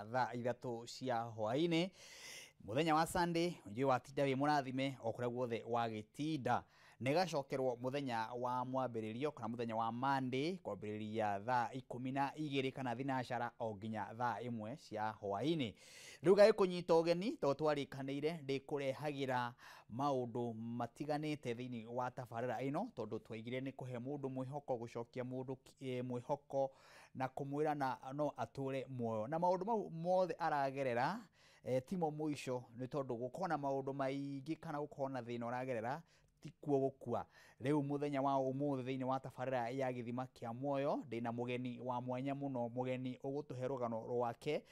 nginya thaa 3 cia hwaĩ-inĩ mũthenya wa Sunday. Njũĩ watinda wĩ mũrathime o kũrĩa guothe wagĩtinda. Nĩgacokerwo mũthenya wa mwambĩrĩrio kana mũthenya wa Monday kwambĩrĩria thaa 12 kana 12 o nginya thaa 1 cia hwaĩ-inĩ. Rĩu gagĩkũnyita ũgeni tondũ twarĩkanĩire ndĩkũrehagĩra maũndũ matiganĩte thĩinĩ wa tabarĩra ĩno, tondũ twaigire nĩ kũhe mũndũ mwĩhoko, gũcokia mũndũ mwĩhoko na kũmwĩra na no atũre muoyo na maũndũ mau mothe aragerera timo mũico, nĩ tondũ gũkorwo na maũndũ maingĩ kana gũkorwo na thĩna ũragerera tikuo gũkua. Rĩu mũthenya wa ũmũthĩ thĩinĩ wa tabarĩra ya Gĩthima kĩa Muoyo ndĩna mũgeni wa mwanya mũno, mũgeni ũgũtũhe rũgano rwake.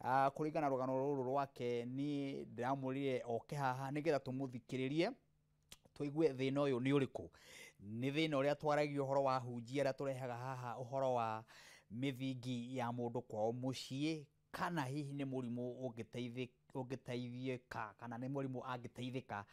Kũringana na rũgano rũrũ rwake niĩ ndĩramwĩrire oke haha nĩgetha tũmũthikĩrĩrie tũigue thĩna ũyũ nĩ ũrĩkũ. Nĩ thĩna ũrĩa twaragia ũhoro wa hunjia arĩa tũrehaga haha ũhoro wa mĩthingi ya mũndũ kwao mũciĩ, kana hihi nĩ mũrimũ ũngĩteithĩka kana nĩ mũrimũ angĩteithĩka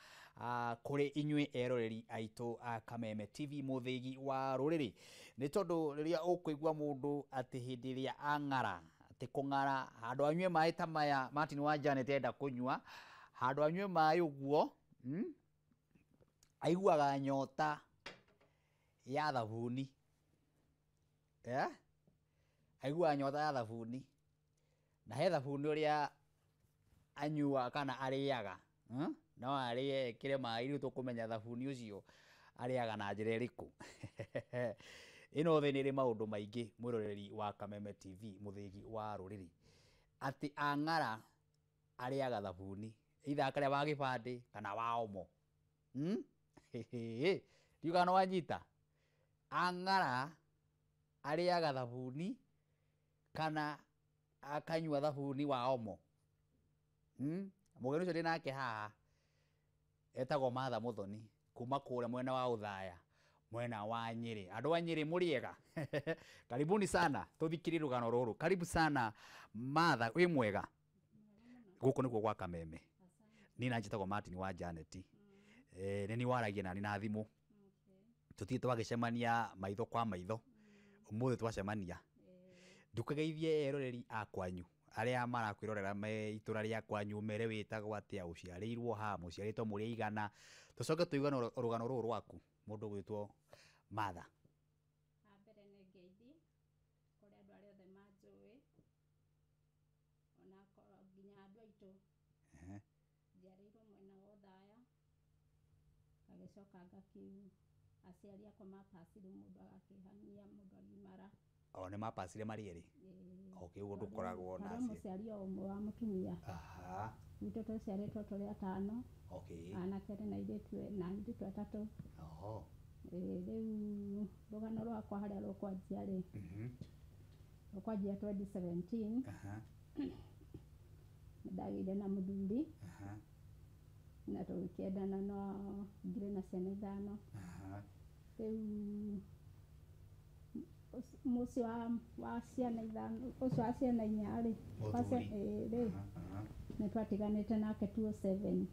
kũrĩ inyuĩ eroreri aitũ a Kameme TV mũthĩgi wa rũrĩrĩ. Nĩ tondũ rĩrĩa ũkũigua mũndũ atĩ hĩndĩ ĩrĩa ang'ara, atĩ kũng'ara handũ anyue maĩ ta maya Martin wa Janet enda kũnyua, handũ anyue maĩ ũguo aiguaga nyota ya thabuni, aiguaga nyota ya thabuni na he thabuni ũrĩa anyuaga kana arĩaga, no arĩe ekĩre maĩ, rĩu tũkũmenya thabuni ũcio arĩaga na njĩra ĩrĩkũ. Ĩno thĩ nĩ ĩrĩ maũndũ maingĩ mwĩroreri wa Kameme TV mũthĩgi wa rũrĩrĩ, atĩ ang'ara arĩaga thabuni either akarĩa wa gĩbandĩ kana wa omo. Ndiũĩ kana nĩwanyita. Ang'ara arĩaga thabuni kana akanyua thabuni wa omo. Mũgeni ũcio ndĩ nake haha etagwo Martha Muthoni kuma kũrĩa mwena wa Othaya, mwena wa Nyĩrĩ. Andũ a Nyĩrĩ mũrĩega? Karibuni sana tũthikĩrie rũgano rũrũ. Karibu sana Martha, wĩ mwega? Gũkũ nĩkuo gwa Kameme. Niĩ na njĩtagwo Martin wa Janet. Nĩ niĩ waragia nani na thimũ. Tũtirĩ twagĩcemania maitho kwa maitho, ũmũthĩ twacemania. Ndũkageithie eroreri a kwanyu arĩa marakwĩrorera me itũra rĩa kwanyu, mere wĩtagwo atĩa, ũciarĩirwo ha, mũciarĩtwo mũrĩ aigana, tũcoke tũigue rũgano rũrũ rwaku mũndũ ũgwĩtwo Martha. Ha mbere nĩ ngeithi kũrĩ andũ arĩa othe manjũĩ, ona nginya andũ aitũ. Njiarĩirwo mwena wa Othaya, ngagĩcoka ngakiu aciari akwa mapacire mũndũ agakĩhania mũndũ agimara. O nĩ mapacire marĩ erĩ? Okay, ũguo ndũkoragwo na aciari. Mũciari o ũmwe wa mũtumia. Gwitũ tũciarĩtwo tũrĩ atano. Anake erĩ na airĩtu na airĩtu atatũ. Rĩu rũgano rwakwa harĩa rũkwanjia rĩ, rũkwanjia 2017. Nĩndagĩire na mũthuri na tũgĩkĩendana no ngĩrĩ na ciana 5. Rĩu mũciĩ wa ciana 5, ũcio wa ciana 4 rĩ, rĩ nĩ twatiganĩte nake 2007.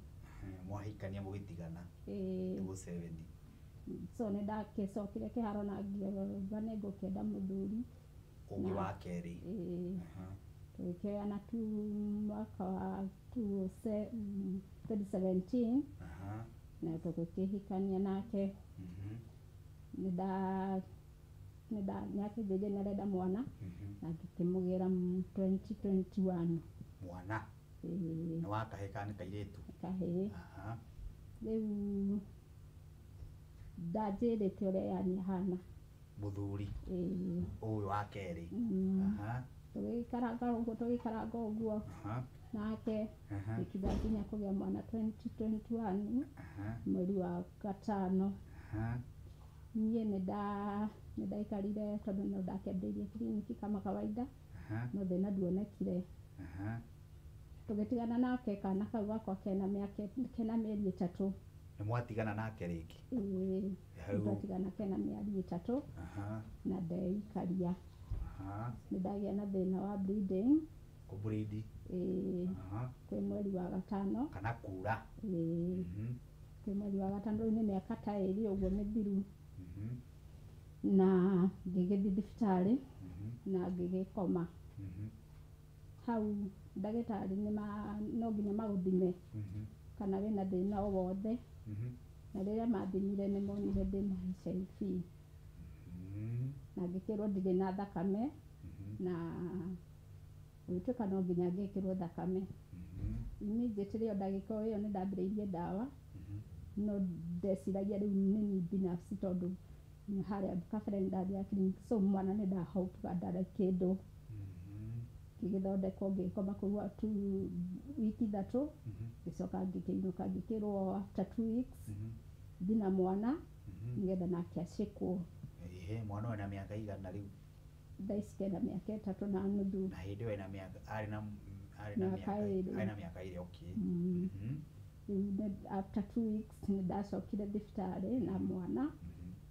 Mwahikania mũgĩtigana 2007. So nĩ ndagĩcokire kĩharo na ngĩuga nĩ ngũkĩenda mũthuri ũngĩ wa kerĩ. Tũgĩkĩoyana tu mwaka wa 2017 na tũgĩkĩhikania nake. Nĩakĩnjĩrire nĩarenda mwana na ngĩkĩmũgĩra 2021. Mwana? Nĩ wa kahĩĩ kana nĩ kairĩtu? Kahĩĩ. Rĩu ndanjĩrĩte ũrĩa yani ahana. Mũthuri ũyũ wa kerĩ. Tũgĩikaranga ũguo, tũgĩikaranga ũguo nake gĩkinya nginya kũgĩa mwana 2021 mweri wa 5. Niĩ nĩndaikarire tondũ no ndakĩambĩrĩirie kiriniki kama kawaida, no thĩna nduonekire. Tũgĩtigana nake kana kau gakwa kena mĩaka kena mĩeri 3. Nĩ mwatigana nake rĩngĩ? Ĩĩ, twatigana kena mĩeri 3 na ndeikaria. Nĩndagĩa na thĩna wa bleeding. Kũbleed? Ĩĩ, kwĩ mweri wa 5. Kana kura? Ĩĩ, kwĩ mweri wa 5, rĩu nĩ mĩaka ta 2 ũguo mĩthiru. Na ngĩgĩthiĩ thibitarĩ na ngĩgĩkoma. Hau ndagĩtarĩ nĩma no nginya magũthime kana wĩna thĩna o wothe. Na rĩrĩa mathimire nĩ monire ndĩna HIV. Na ngĩkĩrwo ndirĩ na thakame na gũgĩtuĩka no nginya ngĩkĩrwo thakame. Immediately o ndagĩka o ĩyo nĩ ndambĩrĩirie ndawa, no ndeciragia rĩu nĩ niĩ binafsi tondũ harĩa kabere nĩ ndathiaga clinic, so mwana nĩ ndahopaga ndarĩ kĩndũ. Ngĩgĩthondekwo ngĩgĩkoma kũu wiki 3, ngĩcoka ngĩkĩinũka ngĩkĩrwo after 2 weeks thiĩ na mwana nĩgetha nake acĩkwo. Ehe, mwana ũyũ ena mĩaka igana rĩu? Thaa ici kena mĩaka 3.5. Na hĩndĩ ĩyo ena mĩaka arĩ na Mĩaka mĩaka 2. Arĩ na mĩaka 2, okay. Rĩu after 2 weeks nĩ ndacokire thibitarĩ na mwana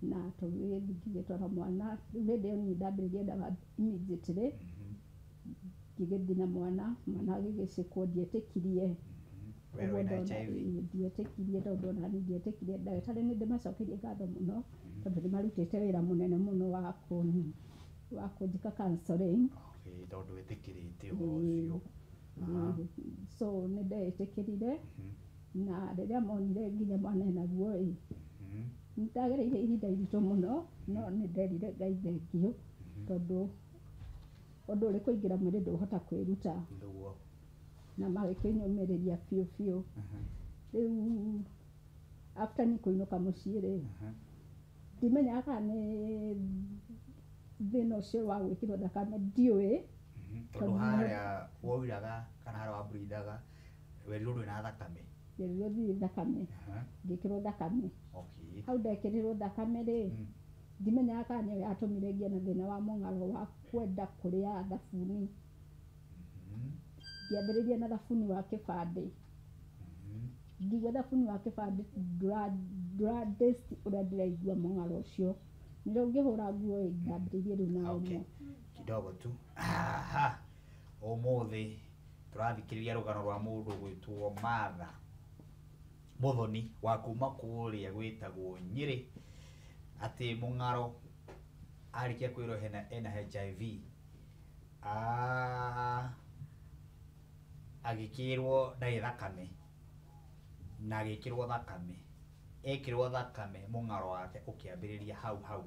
na tũgĩthiĩ ngĩgĩtwara mwana. Rĩu hĩndĩ ĩyo niĩ ndambĩrĩirie ndawa immediately. Ngĩgĩthiĩ na mwana, mwana agĩgĩcĩkwo, ndietĩkirie. Werwo Ũguo wĩna ndona HIV. Ĩĩ, ndietĩkirie tondũ ona niĩ ndietĩkirie. Ndagĩtarĩ nĩ ndĩmacokeirie ngatho mũno tondũ nĩ marutĩte wĩra mũnene mũno wa kũnjĩka counseling. Okay, tondũ wĩtĩkĩrĩte ũhoro ũcio. Aha. So nĩ ndeĩtĩkĩrire na rĩrĩa monire nginya mwana enaguo ĩ, nĩ ndagereire ihinda iritũ mũno, no nĩ nderire Ngai thengiũ tondũ ũndũ ũrĩ kũingĩra mwĩrĩ ndũhota kwĩruta. Nĩguo. Na magĩkĩnyũmĩrĩria biũ biũ. Rĩu after niĩ kũinũka mũciĩ rĩ, ndimenyaga kana nĩ thĩna ũcio wa gwĩkĩrwo thakame, ndiũĩ. Tondũ Tondũ harĩa woiraga kana harĩa wambũrithaga werirwo ndũrĩ na thakame. Ngerirwo ndirĩ thakame. Ngĩkĩrwo thakame. Hau ndekĩrirwo thakame rĩ, ndimenyaga kana nĩyo yatũmire ngĩe na thĩna wa mũng'aro wa kwenda kũrĩa thabuni. Ngĩambĩrĩria na thabuni wa kĩbandĩ. Ngĩigua thabuni wa kĩbandĩ ndũra taste ũrĩa ndĩraigua mũng'aro ũcio. Nĩrĩo ngĩhũra nguo ĩ, ndambĩrĩirie rĩu na Okay. Omo. Kidogo tu. Aha. Ũmũthĩ tũrathikĩrĩria rũgano rwa mũndũ gwĩtwo Martha Muthoni wa kuma kũrĩa gwĩtagwo Nyĩrĩ, atĩ mũng'aro arĩkia kwĩrwo ena HIV, agĩkĩrwo ndarĩ thakame na agĩkĩrwo thakame. Ekĩrwo thakame mũng'aro wake ũkĩambĩrĩria hau hau,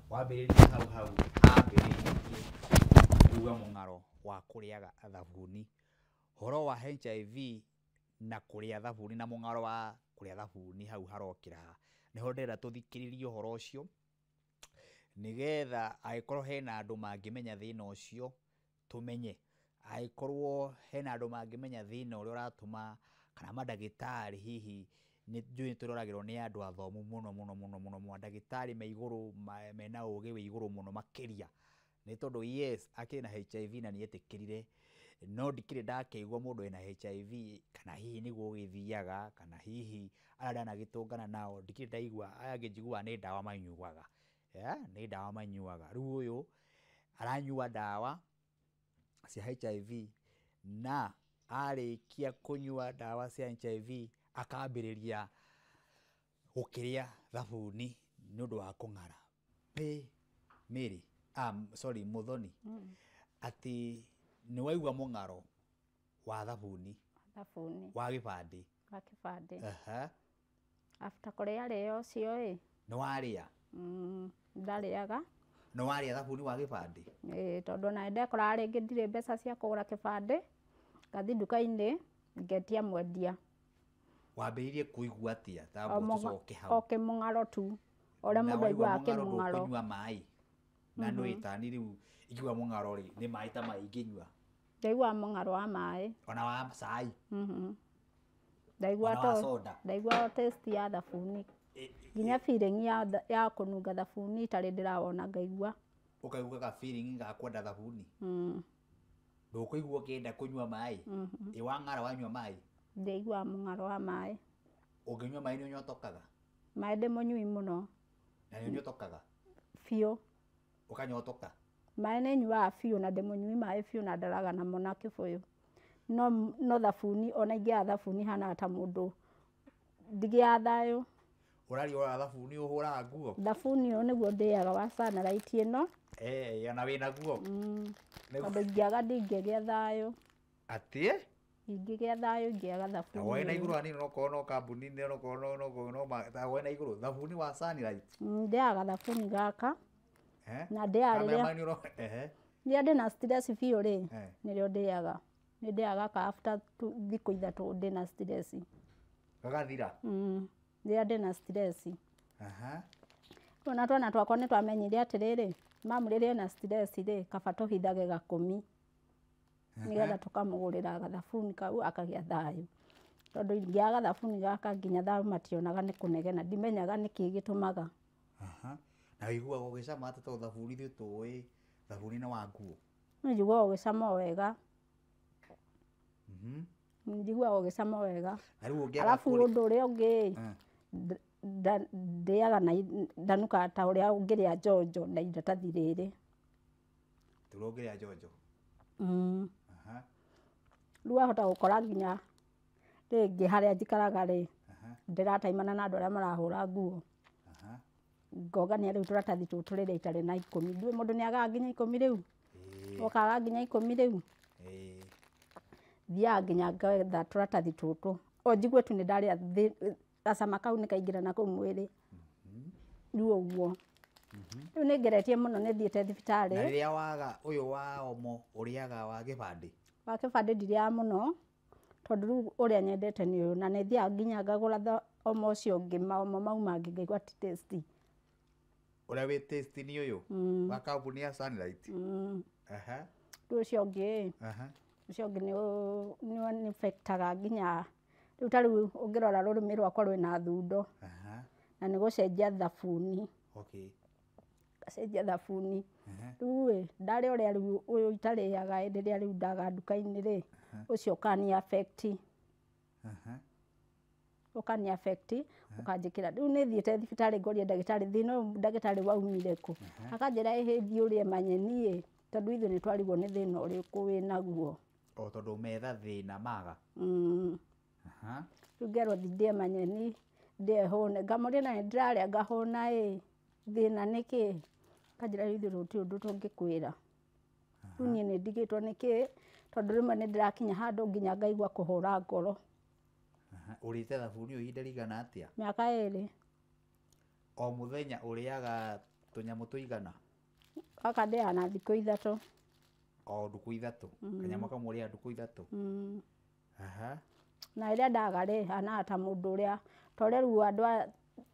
wambĩrĩria hau hau ambĩrĩirie kuga mũng'aro wa kũrĩaga thabuni. Ũhoro wa HIV na kũrĩa thabuni na mũng'aro wa kũrĩa thabuni hau harokĩra ha? Nĩho ndĩrenda tũthikĩrĩrie ũhoro ũcio nĩgetha angĩkorwo hena andũ mangĩmenya thĩna ũcio tũmenye, angĩkorwo hena andũ mangĩmenya thĩna ũrĩa ũratũma kana mandagĩtarĩ hihi nĩ njũĩ nĩ tũroragĩrwo nĩ andũ athomu mũno mũno mũno mũno, mandagĩtarĩ me igũrũ mena ũgĩ wĩ igũrũ mũno makĩria, nĩ tondũ yes akĩrĩ na HIV na nĩ etĩkĩrire, no ndikĩrĩ ndakĩigua mũndũ wĩna HIV kana hihi nĩguo ũgĩthiaga kana hihi arĩa ndanagĩtũngana nao ndikĩrĩ ndaigua, aya angĩ njiguaga nĩ ndawa manyuaga, nĩ ndawa manyuaga. Rĩu ũyũ aranyua ndawa cia HIV na arĩkia kũnyua ndawa cia HIV akambĩrĩria gũkĩrĩa thabuni nĩ ũndũ wa kũng'ara. Pĩ Mary, sorry, Muthoni, atĩ nĩ waigua mũng'aro wa thabuni? Thabuni. Wa gĩbandĩ. Wa kĩbandĩ. Aha. After kũrĩa rĩo ũcio ĩ. Nĩ warĩa? Ndarĩaga. Nĩ warĩa thabuni wa gĩbandĩ? Ĩĩ, tondũ ona nĩndekoraga rĩngĩ ndirĩ mbeca cia kũgũra kĩbandĩ, ngathiĩ nduka-inĩ ngetia mwendia. Wambĩrĩirie kũigua atĩa? O Tambwo tũcoke hau. O kĩmũng'aro tu ũrĩa Na mũndũ waigua aiguaga mũng'aro kĩmũng'aro. ndũkũnyua maĩ? Na nĩ tani rĩu ingiuga mũng'aro rĩ, nĩ maĩ ta maĩ ingĩnyua? Ndaiguaga mũng'aro wa maĩ. Ona wa cai? Ndaigua Ona wa soda? Ndaigua taste ya thabuni. Nginya feeling ya kũnunga thabuni itarĩ ndĩrawona ngaigua. Ũkaigua ga feeling ga kwenda thabuni? Ndũkũigua ũkĩenda kũnyua maĩ? Ĩ wang'ara wanyua maĩ? Ndaiguaga mũng'aro wa maĩ. Ũngĩnyua maĩ nĩ ũnyotokaga? Maĩ ndĩ mũnyui mũno. Na nĩ ũnyotokaga? Biũ. Ũkanyotoka? Maĩ nĩ nyuaga biũ na ndĩ mũnyui maĩ biũ na ndaraga namo na kĩbũyũ. No thabuni ona ingĩaga thabuni hanaga ta mũndũ ndigĩaga thayũ. Ũraria wa thabuni ũhũraga nguo? Thabuni ũyũ nĩguo ndĩaga wa Sunlight ĩno. Ona wĩna guo? Tondũ ingĩaga ndingĩgĩa thayũ. Atĩ? Ingĩgĩa thayũ ingĩaga thabuni. Woe na igũrũ hanini onokorwo no kambuni-inĩ onokorwo no no no woe na igũrũ thabuni wa Sunlight. Ndĩaga thabuni gaka. Na ndĩaga rĩrĩa rĩrĩa ndĩna stress biũ rĩ, nĩrĩo ndĩaga. Nĩ ndĩaga ka after thikũ 3 ndĩna stress. Gagathira? Rĩrĩa ndĩna stress. Ona twana twakwa nĩ twamenyire atĩrĩrĩ, mamu rĩrĩa ena stress rĩ, kaba tũhithage gakũmi. Nĩgetha tũkamũgũrĩra gathabuni kau akagĩa thayũ. Tondũ ingĩaga gathabuni gaka nginya thayũ mationaga nĩ kũnegena, ndimenyaga nĩkĩ gĩtũmaga. Na ũiguaga ũgĩcama atĩa tondũ thabuni ithuĩ tũĩ thabuni nĩ wa nguo? Njiguaga ũgĩcama o wega. Njiguaga ũgĩcama o wega. Arabu ũndũ ũrĩa ũngĩ ndĩaga na ndanukaga ta ũrĩa ũngĩrĩa njonjo na iratathi rĩrĩ. Ta ũrĩa ũngĩrĩa njonjo? Rĩu wahota gũkora nginya rĩngĩ harĩa njikaraga rĩ, ndĩrataimana na andũ arĩa marahũra nguo. Ngongania rĩu tũratathi tũtũ rĩrĩa itarĩ na 10. Ndiũĩ mũndũ nĩagaga nginya 10 rĩu? Ũkaga nginya 10 rĩu? Thiaga nginya ngetha tũratathi tũtũ. O njigue tu nĩ ndarĩa gacama kau nĩ kaingĩra na kũu mwĩrĩ. Rĩu ũguo. Rĩu nĩ ngeretie mũno nĩ thiĩte thibitarĩ. Na rĩrĩa waga ũyũ wa omo ũrĩaga wa gĩbandĩ? Wa gĩbandĩ ndirĩaga mũno tondũ rĩu ũrĩa nyendete nĩ ũyũ na nĩ thiaga nginya ngagũra omo ũcio ũngĩ maomo mau mangĩ ngaigua ti tasty. Ũrĩa wĩ tasty nĩ ũyũ? Wa kambuni ya Sunlight? Rĩu ũcio ũngĩ ũcio ũngĩ nĩ affectaga nginya rĩu ta rĩu ũngĩrora rũrĩmĩ rwakwa rwĩna thundo. Na nĩ gũcenjia thabuni. Ngacenjia thabuni. Rĩu ĩ ndarĩa ũrĩa rĩu ũyũ itarĩaga hĩndĩ ĩrĩa rĩu ndaga nduka-inĩ rĩ, ũcio ũkani affect. Ũkani affect ũkanjĩkĩra. Rĩu nĩ thiĩte thibitarĩ ngoria ndagĩtarĩ thĩna ũyũ ndagĩtarĩ waumire kũ? Akanjĩra ĩhĩ thiĩ ũrĩe manyeni ĩ, tondũ ithuĩ nĩ twarigwo nĩ thĩna ũrĩkũ wĩnaguo. O tondũ metha thĩna maga. Rĩu ngerwo thiĩ ndĩe manyeni, ndĩe hũne. Ngamũria na nĩ ndĩrarĩa ngahũna ĩ, thĩna nĩ kĩ? Akanjĩra rĩu ithuĩ gũtirĩ ũndũ tũngĩkwĩra. Rĩu niĩ nĩ ndigĩtwo nĩ kĩ, tondũ rĩmwe nĩ ndĩrakinya handũ nginya ngaigua kũhũra ngoro. Ũrĩte thabuni ũyũ ihinda rĩigana atĩa? Mĩaka 2. O mũthenya ũrĩaga tũnyamũ tũigana? Gaka ndĩaga na thikũ 3. O ndukũ 3? Kanyamũ kamwe ũrĩaga ndukũ 3? Na rĩrĩa ndaga rĩ, hanaga ta mũndũ ũrĩa, ta ũrĩa rĩu andũ a,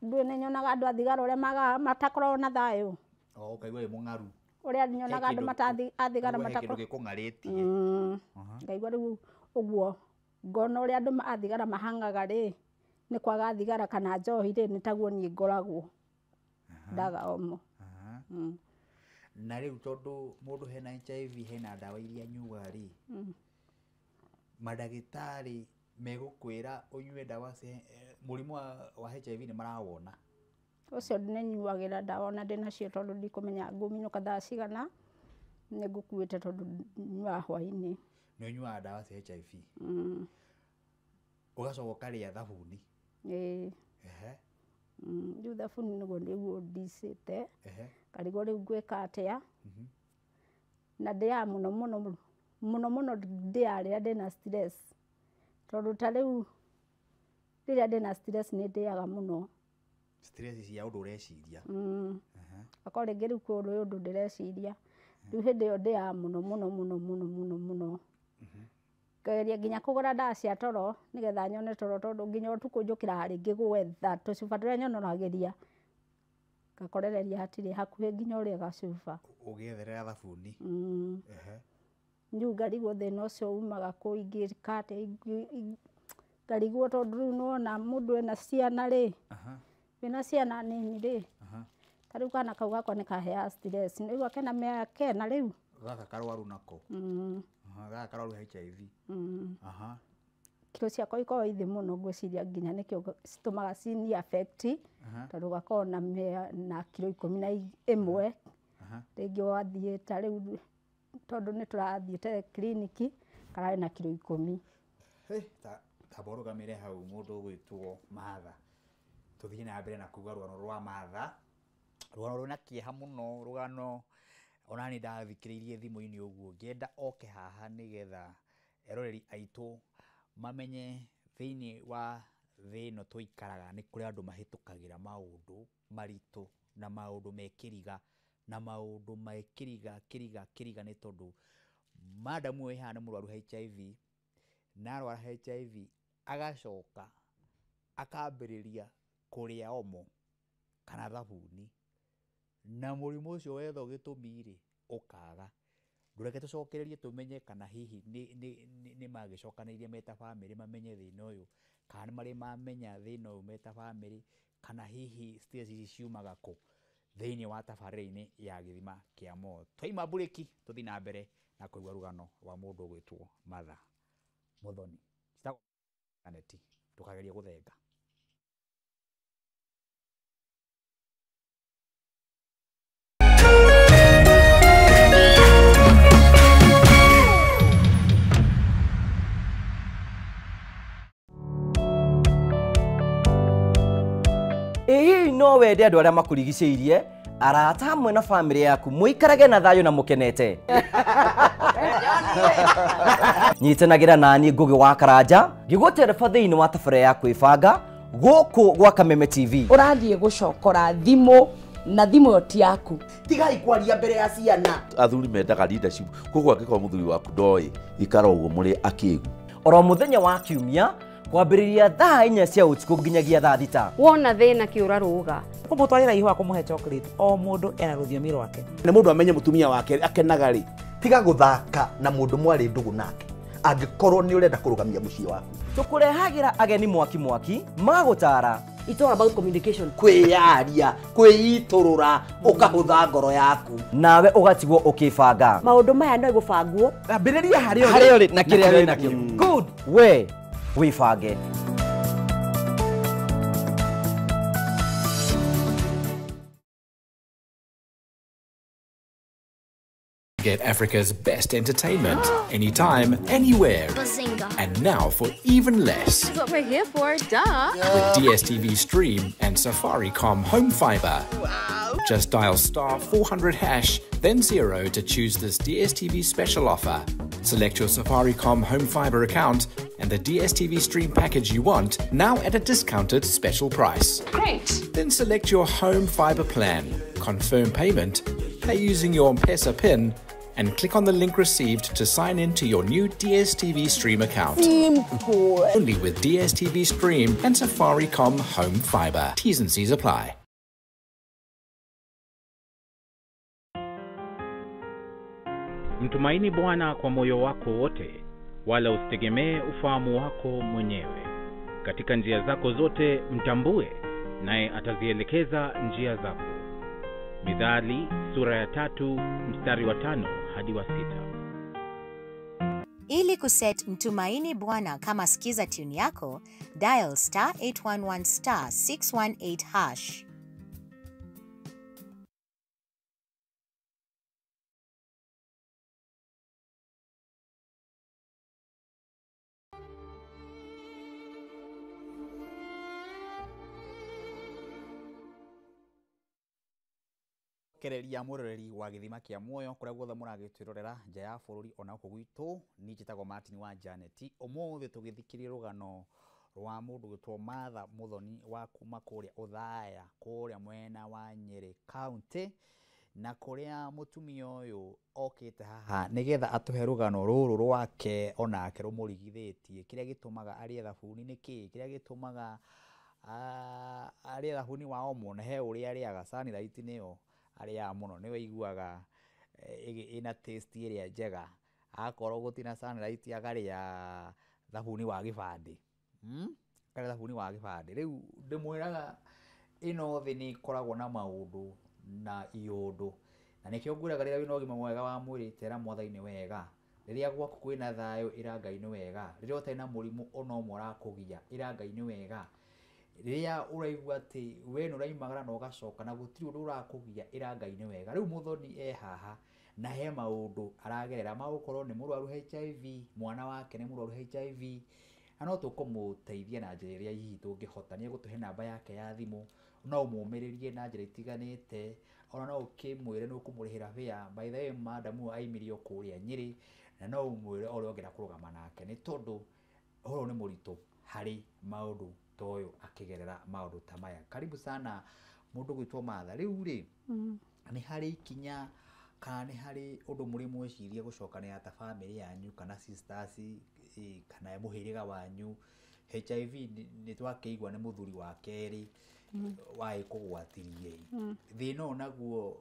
ndũĩ nĩ nyonaga andũ a thigara ũrĩa magaga matakoragwo na thayũ. O ũkaigua wĩ mũng'aru. Ũrĩa nyonaga andũ a thigara matakoragwo. Kĩndũ gĩkũng'arĩtie. Ngaigua rĩu ũguo ngona ũrĩa andũ a thigara mahang'aga rĩ, nĩ kwaga thigara kana njohi rĩ, nĩ taguo niĩ ngoragwo. Ndaga omo. Na rĩu tondũ mũndũ hena HIV hena ndawa iria anyuaga rĩ, mandagĩtarĩ megũkwĩra ũnyue ndawa cia mũrimũ wa HIV nĩ marawona? Ũcio nĩ nyuagĩra ndawa ona ndĩnacio tondũ ndikũmenya ngũminũka thaa cigana, nĩ ngũkuĩte tondũ nyuaga hwaĩ-inĩ. Nĩ ũnyuaga ndawa cia HIV? Ũgacoka ũkarĩa thabuni? Ĩĩ. Rĩu thabuni nĩguo nĩguo ndicĩte, ngarigwo rĩu ngwĩka atĩa. Na ndĩaga mũno mũno mũno mũno ndĩaga rĩrĩa ndĩna stress. Tondũ ta rĩu rĩrĩa ndĩna stress nĩ ndĩaga mũno. Stress cia ũndũ ũreciria? Akorwo rĩngĩ rĩu kwĩ ũndũ ndĩreciria, rĩu hĩndĩ ĩyo ndĩaga mũno mũno mũno mũno mũno mũno. Ngageria nginya kũgũra ndawa cia toro nĩgetha nyone toro tondũ nginya ũtukũ njũkĩraga rĩngĩ gwetha tũcuba tũrĩa nyonoragĩria ngakorereria hatirĩ hakuhĩ nginya ũrĩe gacuba. Ũgĩetherera thabuni? Rĩu ngarigwo thĩna ũcio umaga kũ, ingĩka atĩa, ngarigwo tondũ rĩu nĩwona mũndũ ena ciana rĩ, wĩna ciana nini rĩ, ta rĩu kana kau gakwa nĩ kaheaga stress, nĩũraigua kena mĩaka 4 rĩu. Gaka karwaru nako? Gaka karwaru HIV? Kiro ciakwa ikoragwo i thĩ mũno ngwĩciria nginya nĩkĩo citũmaga cini affect, tondũ gakoragwo na kiro 11. Rĩngĩ wathiĩ ta rĩu tondũ nĩ tũrathiĩte kiriniki kararĩ na kiro 10. Tamba ũrũgamĩre hau mũndũ ũgwĩtwo Martha. Tũthiĩ na mbere na kuga rũgano rwa Martha. Rũgano rwĩna kĩeha mũno, rũgano Ona nĩ ndathikĩrĩirie thimũ-inĩ ũguo ngĩenda oke haha nĩgetha eroreri aitũ mamenye thĩinĩ wa thĩ ĩno tũikaraga nĩ kũrĩ andũ mahĩtũkagĩra maũndũ maritũ na maũndũ me kĩriga na maũndũ me kĩriga kĩriga kĩriga nĩ tondũ madam ũyũ wĩ haha nĩ mũrwaru HIV na arwara HIV agacoka akambĩrĩria kũrĩa omo kana thabuni na mũrimũ ũcio wethwo gĩtũmi rĩ ũkaga. Ndũreke tũcokererie tũmenye kana hihi nĩ magĩcokanĩrĩirie me ta bamĩrĩ mamenye thĩna ũyũ, kana nĩ marĩ mamenya thĩna ũyũ me ta bamĩrĩ, kana hihi stress ici ciumaga kũ thĩinĩ wa tabarĩra-inĩ ya gĩthima kĩa muoyo. Twaima mburĩki tũthiĩ na mbere na kũigua rũgano rwa mũndũ ũgwĩtwo Martha Muthoni. Njĩtagwo Janet, ndũkagerie gũthenga. Ĩ no wende andũ arĩa makũrigicĩirie, arata hamwe na bamĩrĩ yaku mũikarage na thayũ na mũkenete. Nyitanagĩra nani Ngũgĩ wa Karanja ngĩgũtereba thĩinĩ wa tabarĩra ya kwĩbanga gũkũ gwa Kameme TV. Ũrathiĩ gũcokora thimũ na thimũ ĩyo ti yaku. Tigai kwaria mbere ya ciana. Athuri mendaga leadership, koguo angĩkorwo mũthuri waku ndoĩ ikara ũguo mũrĩ akĩgu. Oro mũthenya wa kiumia kwambĩrĩria thaa 4 cia ũtukũ nginyagia thaa 6. Wona thĩna kĩũra rũga. Kũmũtwarĩra ihũa kũmũhe chocolate, o mũndũ ena rũthiomi rwake. Nĩ mũndũ amenye mũtumia wake akenaga rĩ, tiga gũthaka na mũndũ mwarĩ ndũgũ nake angĩkorwo nĩ ũrenda kũrũgamia mũciĩ waku. Tũkũrehagĩra ageni mwaki mwaki magũtara. It's all about communication. Kwĩyaria, kwĩitũrũra, ũkahũtha ngoro yaku. Nawe ũgatigwo ũkĩbanga. Maũndũ maya no gũbangwo. Ambĩrĩria harĩa ũrĩ na kĩrĩa wĩ nakĩo. Good. We wĩbange. Get Africa's best entertainment anytime, anywhere. Bazinga. And now for even less. That's what we're here for, duh. With DSTV Stream and Safaricom Home Fiber. Wow. Just dial *400#, then 0 to choose this DSTV special offer. Select your Safaricom Home Fiber account and the DSTV Stream package you want, now at a discounted special price. Great. Then select your Home Fiber plan, confirm payment, pay using your M-Pesa PIN, and click on the link received to sign in to your new DSTV Stream account. Simple. Only with DSTV Stream and Safaricom Home Fiber. T's and C's apply. Mtumaini Bwana kwa moyo wako wote, wala usitegemee ufahamu wako mwenyewe. Katika njia zako zote mtambue, naye atazielekeza njia zako. Mithali sura ya 3 mstari wa 5 hadi wa 6. Ili kuset Mtumaini Bwana kama skiza tune yako, dial *811 *618#. Kereria mũroreri wa gĩthima kĩa muoyo kũrĩa guothe mũragĩtwĩrorera nja ya bũrũri ona gũkũ gwitũ. Niĩ njĩtagwo Martin wa Janet. Ũmũthĩ tũgĩthikĩrĩria rũgano rwa mũndũ gwĩtwo Martha Muthoni wa kuma kũrĩa Othaya, kũrĩa mwena wa Nyeri County, na kũrĩa mũtumia ũyũ okĩte haha nĩgetha atũhe rũgano rũrũ rwake onake rũmũrigithĩtie, kĩrĩa gĩtũmaga arĩe thabuni nĩ kĩĩ, kĩrĩa gĩtũmaga arĩe thabuni wa omo, na he ũrĩa arĩaga Sunlight nĩyo arĩaga mũno, nĩwe iguaga ĩna taste ĩrĩa njega. Akorwo gũtirĩ na Sunlight akarĩa thabuni wa gĩbandĩ, akarĩa thabuni wa gĩbandĩ. Rĩu ndĩmwĩraga ĩno thĩ nĩ ĩkoragwo na maũndũ na iũndũ, na nĩkĩo ngwĩraga rĩrĩa wĩna ũgima mwega wa mwĩrĩ tera Mwathani nĩ wega, rĩrĩa gwaku kwĩna thayũ ĩra Ngai nĩ wega, rĩrĩa ũtarĩ na mũrimũ ona ũmwe ũrakũgia ĩra Ngai nĩ wega, rĩrĩa ũraigua atĩ we nĩ ũraimagara na ũgacoka na gũtirĩ ũndũ ũrakũgia ĩra Ngai nĩ wega. Rĩu Muthoni e haha na he maũndũ aragerera ma gũkorwo nĩ mũrwaru HIV, mwana wake nĩ mũrwaru HIV, na no tũkũmũteithia na njĩra ĩrĩa hihi tũngĩhota. Nĩ egũtũhe namba yake ya thimũ, no ũmũmĩrĩrie na njĩra itiganĩte, Ona no ũkĩmwĩre nĩ ũkũmũrĩhĩra fare. By the way, madam ũyũ aimirio kũrĩa Nyĩrĩ, na no ũmwĩre ũrĩa ũngĩenda kũrũgama nake, nĩ tondũ ũhoro nĩ mũritũ harĩ maũndũ ta ũyũ akĩgerera maũndũ ta maya. Karibu sana mũndũ gwĩtwo Martha. Rĩu rĩ, nĩ harĩ ikinya kana nĩ harĩ ũndũ mũrĩ mweciria gũcokanĩra ta bamĩrĩ yanyu kana sisters, kana mũhĩrĩga wanyu? HIV nĩ twakĩigua nĩ mũthuri wa kerĩ wagĩkũgwatirie. Thĩna ũyũ naguo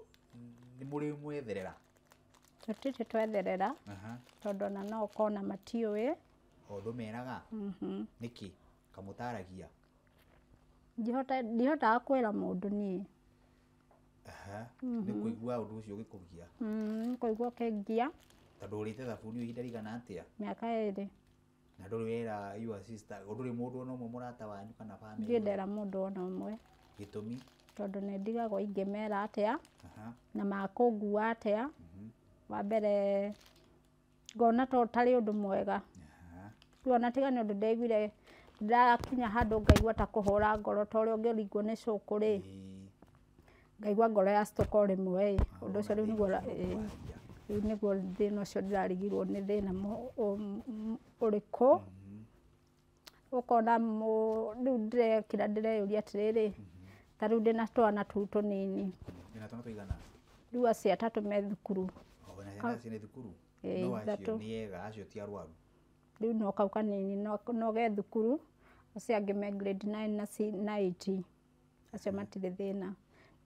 nĩ mũrĩ mwetherera? Tũtirĩ twetherera, tondũ ona no ũkona matiũĩ. O ndũmeraga? Nĩkĩ kamũtaragia? Ndihotaga kwĩra mũndũ niĩ. Nĩ kũigua ũndũ ũcio ũgĩkũgia? Kũigua ũkĩngia. Tondũ ũrĩte thabuni ihinda rĩigana atĩa? Mĩaka 2. Na ndũrĩ wera your sister, ndũrĩ mũndũ ona ũmwe mũrata wanyu kana family? Ndirĩ ndera mũndũ ona ũmwe. Gĩtũmi? Tondũ nĩ ndigagwo ingĩmera atĩa na makũngua atĩa. Wa mbere ngona to ũtarĩ ũndũ mwega. Rĩu ona tiga nĩ ũndũ ndaiguire ndakinya handũ ngaigua ta kũhũra ngoro ta ũrĩa ũngĩringwo nĩ cũkũ rĩ, ngaigua ngoro yacitũka o rĩmwe ĩ. Ũndũ ũcio rĩu nĩguo rĩu nĩguo thĩna ũcio ndĩrarigirwo nĩ thĩna ũrĩkũ. Ũkona rĩu ndĩrekira ndĩreyũria atĩrĩrĩ, ta rĩu ndĩna twana tũu tũnini. Wĩna twana tũigana? Rĩu acio atatũ me thukuru. O, wĩna ciana ciĩ thukuru? Ĩĩ, No acio ithatũ. nĩ ega, acio ti arwaru. Rĩu no kau kanini no ge thukuru, acio angĩ me grade 9 na na 8. Acio matirĩ thĩna.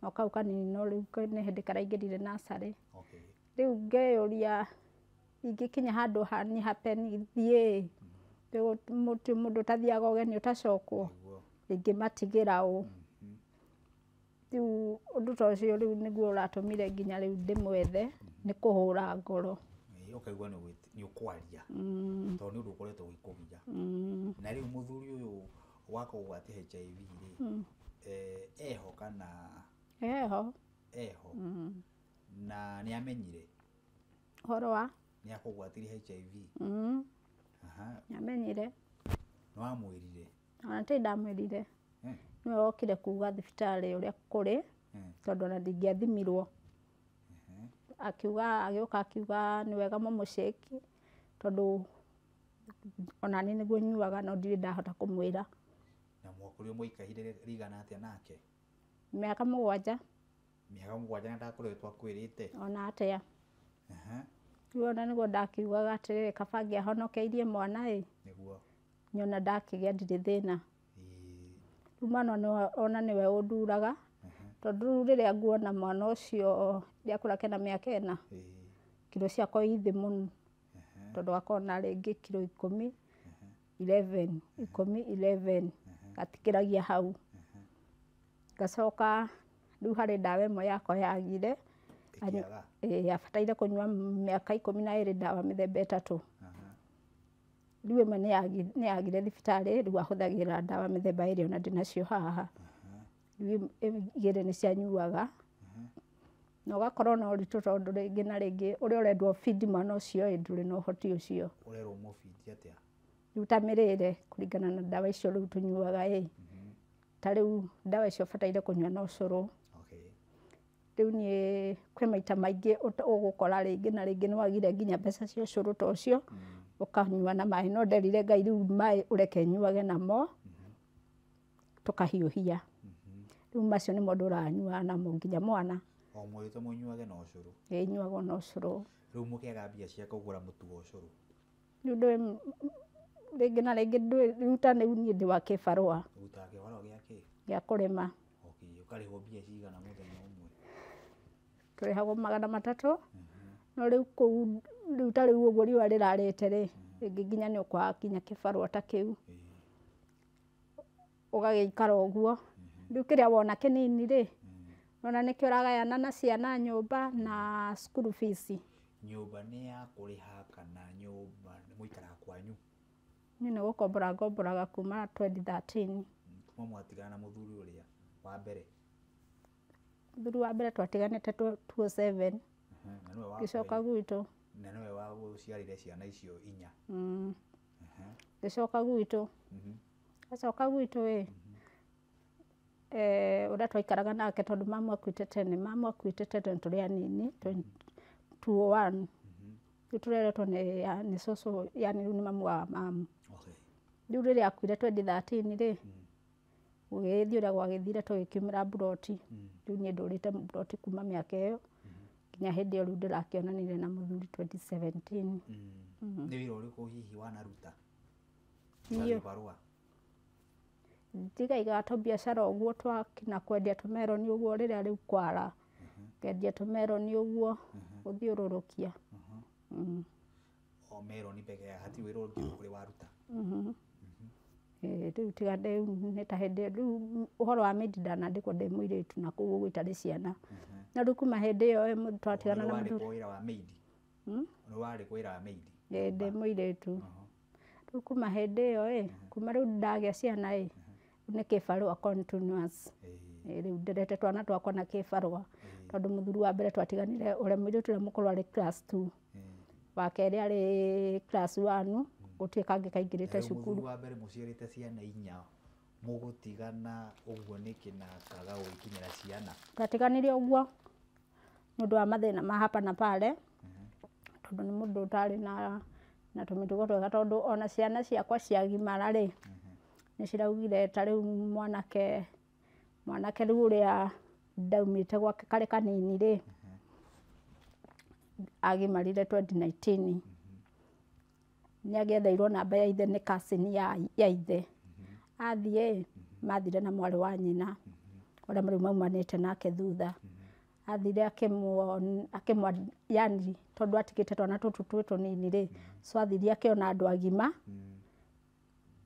No kau kanini no rĩu nĩ hĩndĩ karaingĩrire nursery. Rĩu ngeyũria ingĩkinya handũ hani happen thiĩ, rĩu mũndũ ũtathiaga ũgeni ũtacokwo, ingĩmatigĩra ũ. Rĩu ũndũ ta ũcio rĩu nĩguo ũratũmire nginya rĩu ndĩmwethe, nĩ kũhũra ngoro. Ũkaigua nĩ ũkwaria, tondũ nĩ ũndũ ũkoretwo ũgĩkũgia. Na rĩu mũthuri ũyũ wakũgwatia HIV rĩ, eho kana? Eho. Eho. Na nĩ amenyire? Ũhoro wa? Nĩ akũgwatirie HIV? Nĩ amenyire. Nĩ wamwĩrire? Ona ti ndamwĩrire. Nĩwe wokire kuga thibitarĩ ũrĩa kũrĩ, tondũ ona ndingĩathimirwo. Akiuga, agĩũka akiuga nĩ wega mũmũceki, tondũ ona niĩ nĩguo nyuaga no ndirĩ ndahota kũmwĩra. Na mwakorirwo mwaikara ihinda rĩigana atĩa nake? Mĩaka 7. Mĩaka 7 na ndakoretwo akwĩrĩte? Ona atĩa. Rĩu ona nĩguo ndakiugaga atĩrĩrĩ, kaba angĩahonokeirie mwana ĩ. Nĩguo. Nyona ndakĩgĩa ndirĩ thĩna. Rĩu mwana ona nĩwe ũnduraga, tondũ rĩu rĩrĩa nguona mwana ũcio ndĩakũra kena mĩaka 4, kiro ciakwa i thĩ mũno, tondũ akona rĩngĩ kiro 10, 11, 10, 11, gatikĩragia hau. Ngacoka rĩu harĩ ndawa ĩmwe yakwa yagire, yabataire kũnyua mĩaka 12 ndawa mĩthemba 3. Rĩu ĩmwe nĩ yagire thibitarĩ, rĩu ahũthagĩra ndawa mĩthemba 2 ona ndĩnacio haha. Rĩu 2 nĩ cianyuaga. Na ũgakorwo na ũritũ tondũ rĩngĩ na rĩngĩ ũrĩa ũrendwo feed mwana ũcio ĩ, ndũrĩ na ũhoti ũcio. Ũrerwo ũmũbidi atĩa? Rĩu ta mĩrĩre kũringana na ndawa icio rĩu tũnyuaga ĩ. Ta rĩu ndawa icio ũbataire kũnyua na ũcũrũ. Rĩu niĩ kwĩ maita maingĩ ũgũkora rĩngĩ na rĩngĩ nĩ wagire nginya mbeca cia ũcũrũ ta ũcio, ũkanyua na maĩ. No nderire Ngai rĩu maĩ ũreke nyuage namo, tũkahiũhia. Rĩu macio nĩmo ndũranyua namo nginya mwana. O mwĩrĩtwo mũnyuage na ũcũrũ? Ĩĩ, nyuagwo na ũcũrũ. Rĩu mũkĩaga mbia cia kũgũra mũtu wa ũcũrũ? Rĩu ndũĩ rĩngĩ na rĩngĩ ndũĩ, rĩu ta rĩu niĩ ndĩ wa kĩbarũa. Ũrutaga kĩbarũa gĩa kĩ? Gĩa kũrĩma. Ũkarĩhwo mbia cigana mũthenya ũmwe? Tũrĩhagwo 300. No rĩu kũu, rĩu ta rĩu ũguo riũa rĩrarĩte rĩ, rĩngĩ nginya nĩ ũkwaga nginya kĩbarũa ta kĩu. Ũgagĩikara ũguo. Rĩu kĩrĩa wona kĩnini rĩ, ona nĩkĩo ũragayana na ciana nyũmba na school fees. Nyũmba nĩ ya kũrĩha kana nyũmba mũikaraga kwanyu? Niĩ nĩ gũkombora ngomboraga kuma 2013. Kuma mwatigana na mũthuri ũrĩa wa mbere? Mũthuri wa mbere twatiganĩte 2007. Ngĩcoka gwitũ. Na nĩwe wagũciarire ciana icio 4? Ngĩcoka gwitũ. Acoka gwitũ ĩ, Ũrĩa twaikaraga nake tondũ mamu akuĩte tene, mamu akuĩte tene tũrĩ anini 201. Rĩu tũreretwo nĩ cũcũ, yani rĩu nĩ mamu wa mamu. Rĩu rĩrĩa akuire 2013 rĩ, gũgĩthiĩ ũrĩa gwagĩthire tũgĩkiumĩra mburoti. Rĩu niĩ ndũrĩte mburoti kuma mĩaka ĩyo nginya hĩndĩ ĩyo rĩu ndĩrakĩonanire na mũthuri 2017. Nĩ wĩra ũrĩkũ hihi wanaruta? Niĩ Barua. Ndigaigaga tũbiacara ũguo twakina kwendia tũmeroni ũguo rĩrĩa rĩu kwara. Ngendia tũmeroni ũguo gũthiũrũrũkia. O meroni peke yake hatirĩ wĩra ũngĩ ũrĩ waruta? Rĩu tiga rĩu nĩ ta hĩndĩ rĩu ũhoro wa maid ndanandĩkwo ndĩ mũirĩtu na kũu ũguo itarĩ ciana. Na rĩu kuma hĩndĩ ĩyo twatigana na mũthuri. Nĩ wĩra wa maid? Nĩ warĩkwo wĩra wa maid? Ĩĩ ndĩ mũirĩtu. Rĩu kuma hĩndĩ ĩyo ĩ, kuma rĩu ndagĩa ciana ĩ, nĩ kĩbarũa continuous. Rĩu nderete twana twakwa na kĩbarũa tondũ mũthuri wa mbere twatiganire ũrĩa mũirĩtu ũrĩa mũkũrũ arĩ class 2. Wa kerĩ arĩ class 1, gũtirĩ kangĩ kaingĩrĩte cukuru. Mũthuri wa mbere mũciarĩte ciana inya, mũgũtigana ũguo nĩkĩ na akaga gũgĩkinyĩra ciana? Twatiganire ũguo nĩ ũndũ wa mathĩna ma hapa na pale, tondũ nĩ mũndũ ũtarĩ na tũmĩtugo twega, tondũ ona ciana ciakwa ciagimara rĩ, nĩ ciraugire ta rĩu mwanake rĩu ũrĩa ndaumĩte gwake karĩ kanini rĩ, agimarire 2019. Nĩ agĩetheirwo namba ya ithe nĩ cousin ya ithe. Athiĩ mathire na mwarĩ wa nyina ũrĩa rĩu maumanĩte nake thutha. Athire akĩmwa yani tondũ atigĩte twana tũtũ twĩ tũnini rĩ, so athire akĩona andũ agima,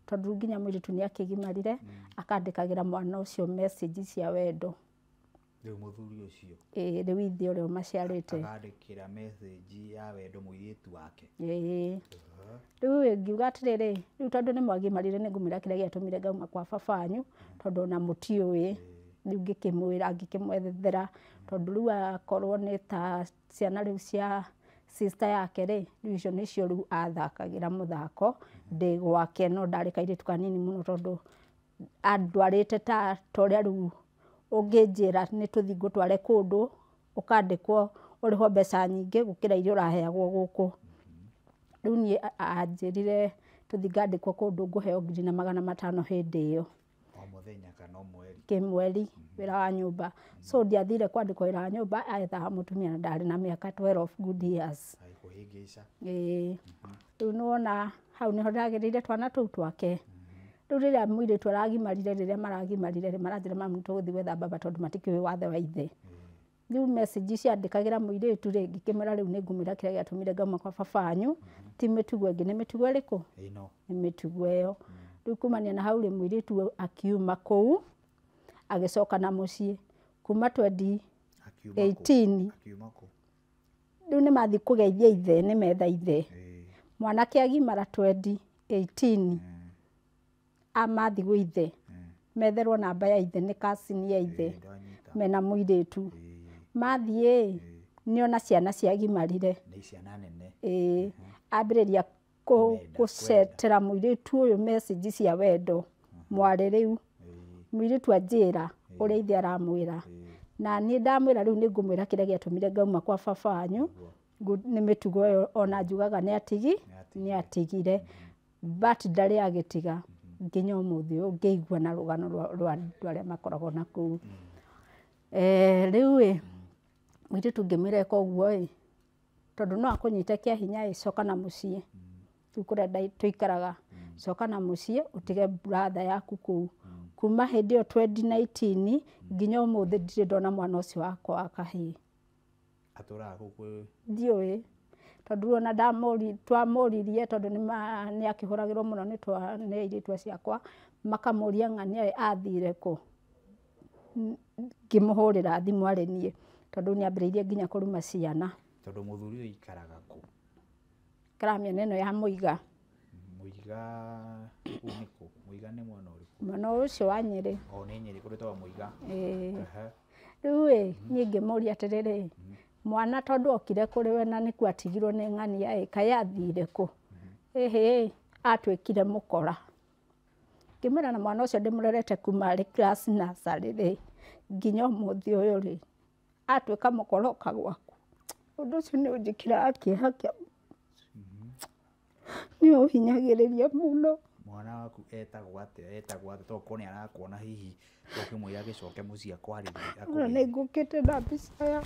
tondũ nginya mũirĩtu nĩ akĩgimarire, akandĩkagĩra mwana ũcio message cia wendo. Rĩu mũthuri ũcio? Ĩĩ rĩu ithe ũrĩa ũmaciarĩte. Akandĩkĩra message ya wendo mũirĩtu wake? Ĩĩ. Rĩu ngiuga atĩrĩrĩ, rĩu tondũ nĩ mwagimarire nĩ ngũmwĩra kĩrĩa gĩatũmire ngauma kwa baba wanyu, tondũ ona mũtiũĩ. Rĩu ngĩkĩmwĩra ngĩkĩmwethera, tondũ rĩu akorwo nĩ ta ciana rĩu cia sister yake rĩ, rĩu icio nĩcio rĩu athakagĩra mũthako ndĩ gwake, no ndarĩ kairĩtu kanini mũno tondũ andwarĩte ta ũrĩa rĩu ũngĩnjĩra nĩ tũthiĩ ngũtware kũndũ ũkandĩkwo ũrĩhwo mbeca nyingĩ gũkĩra iria ũraheagwo gũkũ. Rĩu niĩ anjĩrire tũthiĩ ngandĩkwo kũndũ ngũheo 1,500 hĩndĩ ĩyo. O mũthenya kana o mweri? Kĩmweri, wĩra wa nyũmba. So ndiathire kwandĩkwo wĩra wa nyũmba, aethaga mũtumia na ndarĩ na mĩaka 12 good years. Agĩkũhĩngĩca. Ĩĩ. Rĩu nĩwona hau nĩho ndagĩrĩire twana tũu twake. Rĩu rĩrĩa mũirĩtu aragimarire, rĩrĩa maragimarire rĩ, maranjĩra mamu tũgũthiĩ gwetha baba tondũ matikĩũĩ wathe wa ithe. Rĩu message ciandĩkagĩra mũirĩtu rĩ, ngĩkĩmwĩra rĩu nĩ ngũmwĩra kĩrĩa gĩatũmire ngauma kwa baba wanyu, ti mĩtugo ĩngĩ, nĩ mĩtugo ĩrĩkũ? Ĩno. Nĩ mĩtugo ĩyo. Rĩu kumania na hau rĩ, mũirĩtu akiuma kũu agĩcoka na mũciĩ kuma 2018. Akiuma kũ? Rĩu nĩ mathiĩ kũgeithia ithe, nĩ metha ithe. Mwanake agimara 2018. Amathiĩ gwĩ ithe, metherwo namba ya ithe nĩ cousin ya ithe mena mũirĩtu. Mathiĩ nĩona ciana ciagimarire. Nĩ ciana nene. Ĩĩ. Ambĩrĩria gũcetera mũirĩtu ũyũ message cia wendo mwarĩ rĩu. Mũirĩtu anjĩra ũrĩa ithe aramwĩra. Na niĩ ndamwĩra rĩu nĩ ngũmwĩra kĩrĩa gĩatũmire ngauma kwa baba wanyu, nĩ mĩtugo ĩyo ona njugaga nĩ atigire. But ndarĩ agĩtiga nginya ũmũthĩ ũyũ ngĩigua na rũgano rwa andũ arĩa makoragwo na kũu. Rĩu ĩ, mũirĩtu ngĩmwĩra eka ũguo ĩ, tondũ no akũnyite kĩa hinya ĩ, coka na mũciĩ. Rĩu kũrĩa tũikaraga, coka na mũciĩ ũtige brother yaku kũu. Kuma hĩndĩ ĩyo 2019 nginya ũmũthĩ ndirĩ ndona mwana ũcio wakwa wa kahĩĩ. Atũraga kũu kwĩ? Ndiũĩ. Tondũ ona twamũririe tondũ nĩ akĩhũragĩrwo mũno nĩ airĩtu acio akwa, makamũria ng'ania athire kũ. Ngĩmũhũrĩra thimũ arĩ niĩ, tondũ nĩ ambĩrĩirie nginya kũruma ciana. Tondũ mũthuri ũyũ aikaraga kũ? Aikaraga mĩena ĩno ya Mũiga. Mũiga kũu nĩ kũ? Mũiga nĩ mwena ũrĩkũ? Mwena ũcio wa Nyĩrĩ. O nĩ Nyĩrĩ kũrĩa gwĩtagwo Mũiga. Ĩĩ. Rĩu ĩ, niĩ ngĩmũria atĩrĩrĩ, mwana tondũ okire kũrĩ we na nĩkuo atigirwo nĩ ng'ania ĩ, kaĩ athire kũ? Ĩhĩ, atuĩkire mũkora. Ngĩmwĩra na mwana ũcio ndĩmũrerete kuma arĩ class nursery rĩ, nginya ũmũthĩ ũyũ rĩ, atuĩka mũkoroka gwaku. Ũndũ ũcio nĩ ũnjĩkĩraga kĩeha kĩa nĩ ũhinyagĩrĩria mũno. Mwana waku etagwo atĩa? Etagwo atĩa? Tokorwo nĩ arakuona hihi ũkĩmwĩra agĩcoke mũciĩ akwarĩrie. Ona nĩ ngũkĩte na mbica ya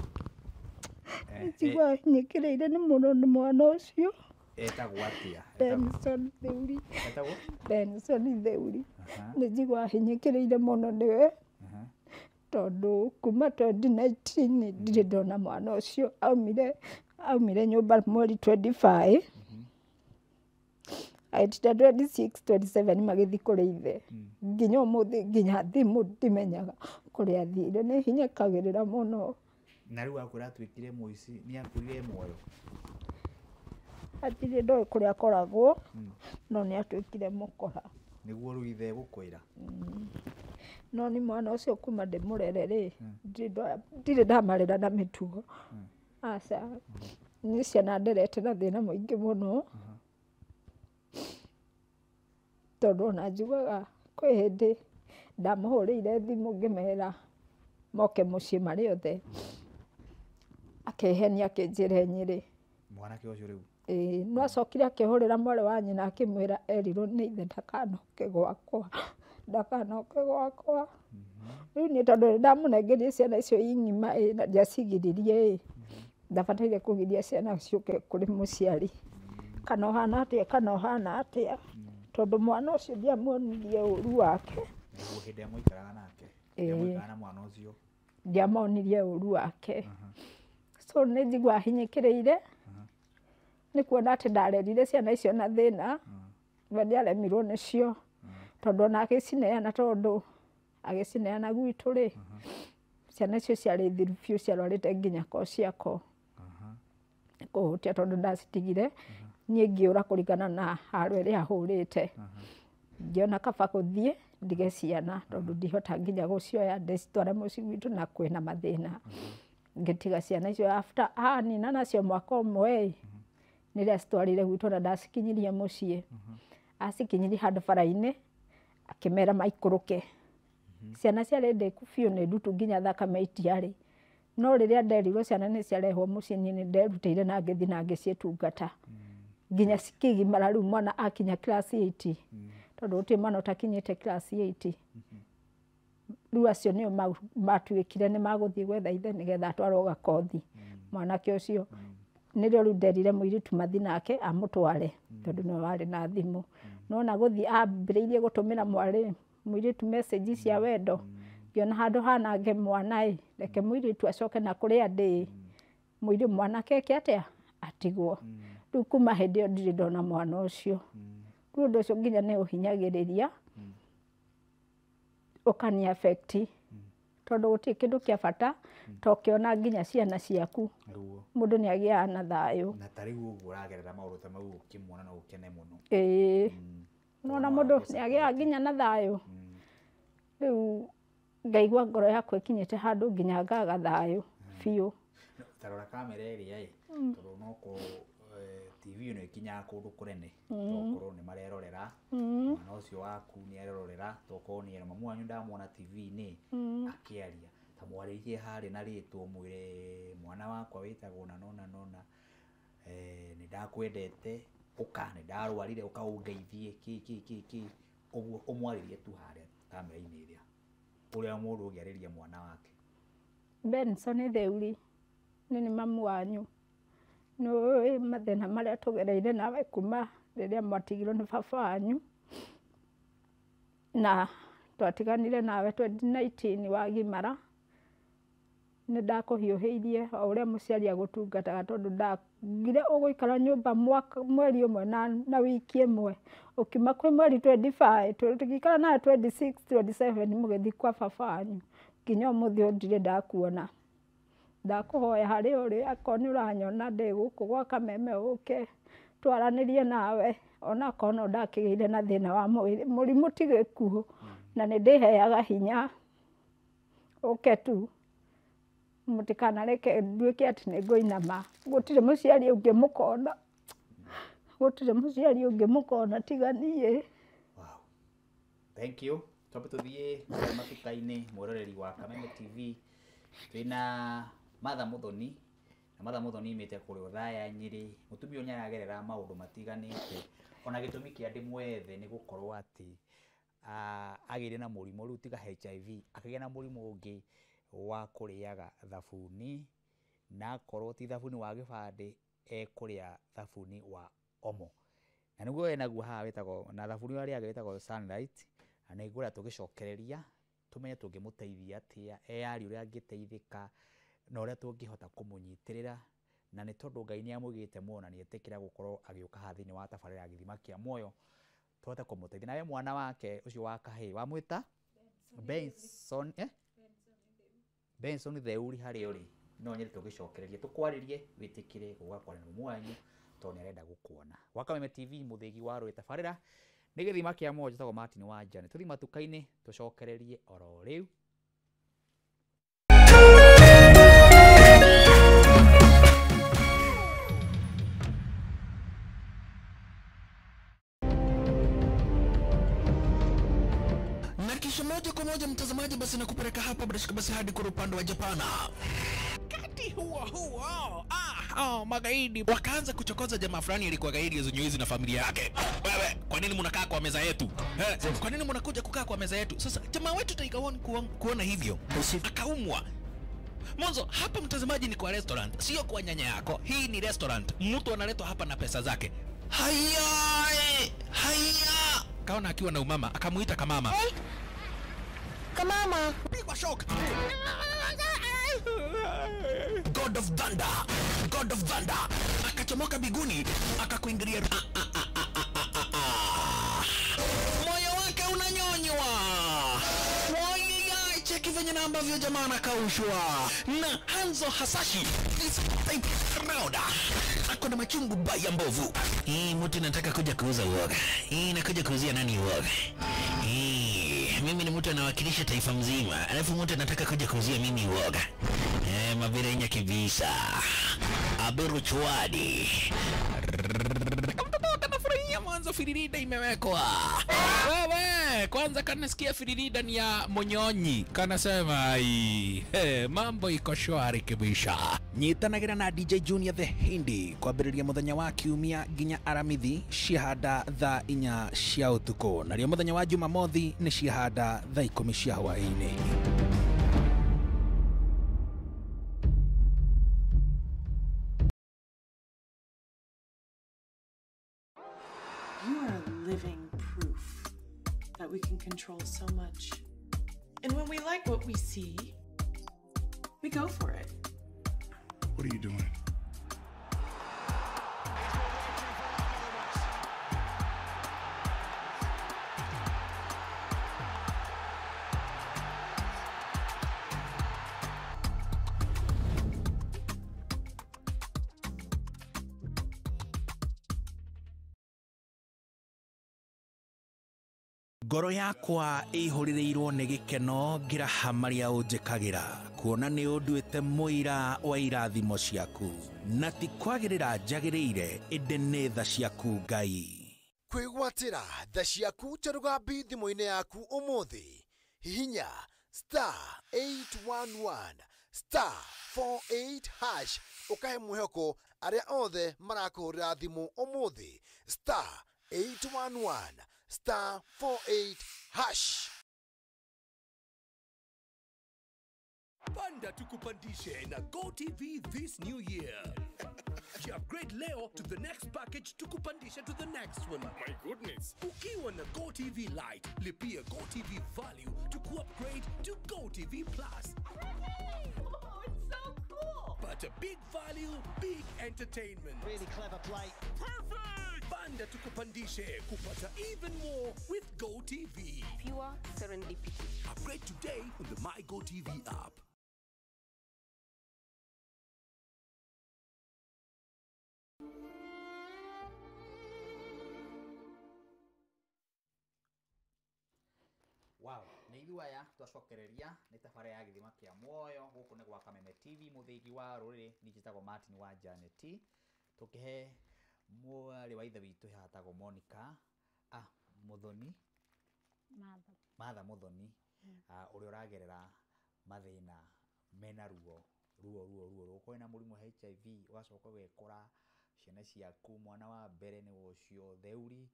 njiguaga hinyĩkĩrĩire nĩ mũno nĩ mwana ũcio. Etagwo atĩa? Benson Theuri. Etagwo? Benson Theuri. Nĩ njiguaga hinyĩkĩrĩire mũno nĩwe tondũ kuma 2019 ndirĩ ndona mwana ũcio. Aumire nyũmba mweri 25 agĩtinda 26 27 magĩthiĩ kũrĩ ithe nginya ũmũthĩ nginya thimũ ndimenyaga kũrĩa athire. Nĩ hinyĩkagĩrĩra mũno. Na rĩu akwĩra atuĩkire mũici, nĩ akurire muoyo? Hatirĩ ndoĩ kũrĩa akoragwo no nĩ atuĩkire mũkora. Nĩguo rĩu ithe egũkwĩra? No nĩ mwana ũcio kuma ndĩmũrere rĩ, ndirĩ ndamarera na mĩtugo. Aca, nĩ ciana nderete na thĩna mũingĩ mũno tondũ ona njugaga kwĩ hĩndĩ ndamũhũrĩire thimũ ngĩmera moke mũciĩ marĩ othe, akĩhenia akĩnjĩra e Nyĩrĩ. Mwanake ũcio rĩu? Ĩĩ, no acokire akĩhũrĩra mwarĩ wa nyina akĩmwĩra erirwo nĩ ithe ndakanoke gwakwa, ndakanoke gwakwa. Rĩu niĩ tondũ nĩ ndamũnengerie ciana icio i ng'ima ĩ na ndiacigiririe ĩ, ndabataire kũgiria ciana ciũke kũrĩ mũciari kana ũhana atĩa kana ũhana atĩa, tondũ mwana ũcio ndiamuonirie ũru wake. Nĩguo hĩndĩ ĩrĩa mwaikaraga nake? Hĩndĩ ĩrĩa mwaikaraga na mwana ũcio? Ndiamonirie ũru wake. So nĩ njiguaga hinyĩkĩrĩire nĩ kuona atĩ ndarerire ciana icio na thĩna, we nĩaremirwo nĩcio tondũ ona agĩcineana, tondũ agĩcineana gwitũ rĩ, ciana icio ciarĩ thiru biũ, ciarwarĩte nginya ko ciako kũhutia tondũ ndacitigire niĩ ngĩũra kũringana na haro ĩrĩa ahũrĩte. Ngĩona kaba gũthiĩ ndige ciana tondũ ndihota nginya gũcioya ndĩcitware mũciĩ gwitũ na kwĩna mathĩna. Ngĩtiga ciana icio after anina nacio mwaka ũmwe ĩ, nĩrĩa acitwarire gwitũ na ndacikinyirie mũciĩ. Acikinyirie handũ bara-inĩ akĩmera maikũrũke. Ciana ciarĩ ndĩku biũ nĩ ndutu nginya thakame itiarĩ. No rĩrĩa nderirwo ciana nĩ ciarehwo mũciĩ niĩ nĩ nderutĩire na ngĩthiĩ na ngĩcitungata nginya cikĩgimara. Rĩu mwana akinya class 8 tondũ gũtirĩ mwana ũtakinyĩte class 8. Rĩu acio nĩo matuĩkire nĩ magũthiĩ gwetha ithe nĩgetha atwarwo gakothi mwanake ũcio. Nĩrĩo rĩu nderire mũirĩtu mathi nake amũtware tondũ nĩwe warĩ na thimũ. Nona gũthiĩ ambĩrĩirie gũtũmĩra mwarĩ mũirĩtu message cia wendo, ngĩona handũ hanange mwana ĩ, reke mũirĩtu acoke na kũrĩa ndĩ, mũirĩtu mwanake eke atĩa atigwo. Rĩu kuma hĩndĩ ĩyo ndirĩ ndona mwana ũcio. Rĩu ũndũ ũcio nginya nĩ ũhinyagĩrĩria ũkani affect tondũ gũtirĩ kĩndũ kĩa bata ta ũkĩona nginya ciana ciaku mũndũ nĩ agĩaga na thayũ. Na ta rĩu ũguo ũragerera maũndũ ta mau ũkĩmuona no ũkene mũno. Ĩĩ, nona mũndũ nĩ agĩaga nginya na thayũ. Rĩu ngaigua ngoro yakwa ĩkinyĩte handũ nginya ngaga thayũ biũ. Ta rora kamera ĩrĩa ĩ, tondũ no TV ĩno ĩkinyaga kũndũ kũnene, tokorwo nĩ marerorera, mwana ũcio waku nĩ arerorera, tokorwo nĩ mamu wanyu ndamuona TV-inĩ akĩaria, ta mwarĩrie harĩa na rĩtwa ũmwĩre mwana wakwa wĩtagwo na nona nona, nĩ ndakwendete, ũka nĩ ndarwarire, ũka ũngeithie kĩ kĩ kĩ kĩ, ũguo ũmwarĩrie tu harĩa kamera-inĩ ĩrĩa ũrĩa mũndũ ũngĩarĩria mwana wake. Benson Theuri, nĩ nĩ mamu wanyu. Nĩũĩ mathĩna marĩa tũgereire nawe kuma rĩrĩa mwatigirwo nĩ baba wanyu, na twatiganire nawe 2019 wagimara. Nĩ ndakũhiũhĩirie o ũrĩa mũciari agũtungataga tondũ ndagire ũgũikara nyũmba mweri ũmwe na wiki ĩmwe, ũkiuma kwĩ mweri 25 tũgĩikara nawe 26 27 mũgĩthiĩ kwa baba wanyu nginya ũmũthĩ ũyũ ndirĩ ndakuona. Ndakũhoya harĩa ũrĩ akorwo nĩ ũranyona ndĩ gũkũ gwa Kameme ũke twaranĩrie nawe, onakorwo no ndakĩgĩire na thĩna wa mwĩrĩ, mũrimũ ti gĩkuũ na nĩ ndĩheaga hinya ũke tu, mũtikanareke nduĩke atĩ nĩ ngũinama. Gũtirĩ mũciari ũngĩ mũkona, gũtirĩ mũciari ũngĩ mũkona tiga niĩ. Thank you. Twambe tuthiĩ kũrĩa matuka-inĩ mwĩroreri wa Kameme TV. Twĩna Martha Muthoni na Martha Muthoni imĩte kũrĩa Othaya Nyĩrĩ. Mũtumia ũyũ nĩaragerera maũndũ matiganĩte ona gĩtũmi kĩa ndĩmwethe nĩ gũkorwo atĩ agĩire na mũrimũ rĩu tiga HIV, akĩgĩa na mũrimũ ũngĩ wa kũrĩaga thabuni, na akorwo ti thabuni wa gĩbandĩ ekũrĩa thabuni wa Omo. Na nĩguo enaguo haha wĩtagwo na thabuni ũrĩa arĩaga wĩtagwo Sunlight, na nĩngwenda tũgĩcokereria tũmenye tũngĩmũteithia atĩa, eyari ũrĩa angĩteithĩka na ũrĩa tũngĩhota kũmũnyitĩrĩra, na nĩ tondũ Ngai nĩ amũigĩte muoyo na nĩetĩkĩra gũkorwo agĩũka haha thĩinĩ wa tabarĩra ya gĩthima kĩa muoyo tũhote kũmũteithia. Nawe mwana wake ũcio wa kahĩĩ wamwĩta Benson, Benson Theuri harĩa ũrĩ, no nyende tũgĩcokererie tũkwarĩrie wĩtĩkĩre gũka kwaria na mũmũ wanyu tondũ nĩarenda gũkuona. Gwa Kameme TV mũthĩgi wa rũĩ tabarĩra nĩ gĩthima kĩa muoyo, njĩtagwo Martin Wanja. Tũthiĩ matuka-inĩ tũcokererie oro rĩu. Na kisha moja kwa moja mtazamaji, basi nakupeleka hapa bila shaka basi hadi kwa upande wa Japana. Kati huo huo magaidi wakaanza kuchokoza jamaa fulani alikuwa gaidi ya Zunyuizi na familia yake. Wewe, kwa nini mnakaa kwa meza yetu? Kwa nini mnakuja kukaa kwa meza yetu? Sasa jamaa wetu Tiger One kuona hivyo akaumwa. Mwanzo hapa mtazamaji ni kwa restaurant, sio kwa nyanya yako. Hii ni restaurant. Mtu analetwa hapa na pesa zake. Haya, haya. Kaona akiwa na umama, akamuita kamama. Hey. Kamama. Pigwa shock. God of Thunder, God of Thunder. Akachomoka biguni, akakuingilia. Moyo wake unanyonywa. Moyo, cheki venye na ambavyo jamaa anakaushwa. Na Hanzo Hasashi this type round. Ako na machungu baya mbovu. Hii mtu nataka kuja kuuza uoga. Hii nakuja kuuzia nani uoga? Hii mimi ni mtu anawakilisha taifa mzima. Alafu mtu anataka kuja kuuzia mimi uoga. Mabirenya kibisa. Aberu chwadi. Mtoto kanafurahia mwanzo firirida imewekwa. Wewe, kwanza kanasikia firirida ni ya Monyonyi. Kanasema ai, mambo iko shwari kibisha. Nyitanagira na DJ Junior the Hindi kwambĩrĩria mũthenya wa kiumia nginya Aramithi ciahanda thaa 4 cia ũtukũ, narĩo mũthenya wa Jumamothi nĩ ciahanda thaa 10 cia hwaĩ-inĩ. You are living proof that we can control so much. And when we like what we see, we go for it. What are you doing? Ngoro yakwa ĩihũrĩrĩirwo nĩ gĩkeno ngĩraha marĩa ũnjĩkagĩra, kuona nĩ ũnduĩte mũira wa irathimo ciaku, na ti kwagĩrĩra njagĩrĩire ĩndĩ nĩ tha ciaku Ngai. Kwĩgwatĩra tha ciaku Charugambi thimũ-inĩ yaku ũmũthĩ, hihinya star 811 star 48 hash ũkahe mwĩhoko arĩa othe marakũhũrĩra thimũ ũmũthĩ, star 811 star 48 hash. Panda tukupandishe na GoTV this new year. Upgrade leo to the next package tukupandishe to the next one. My goodness. Ukiwa na GoTV Lite, lipia GoTV Value to upgrade to GoTV Plus. Oh, it's so cool. But a big value, big entertainment. Really clever play. Perfect! Panda tukupandishe kupata even more with GoTV. Pure serendipity. Upgrade today on the My GoTV app. Wow, nĩ ithuĩ aya twacokereria nĩ tabarĩra ya gĩthima kĩa muoyo gũkũ nĩ gwa Kameme TV mũthĩgi wa rũrĩrĩ. Niĩ njĩtagwo Martin wa Janet, tũkĩhe mwarĩ wa ithe witũ haha etagwo Monica Muthoni. Martha. Martha Muthoni, ũrĩa ũragerera mathĩna mena ruo ruo ruo ruo ruo, ũkorwo na mũrimũ wa HIV, ũgacoka ũgekora ciana ciaku, mwana wa mbere nĩ ũcio Theuri,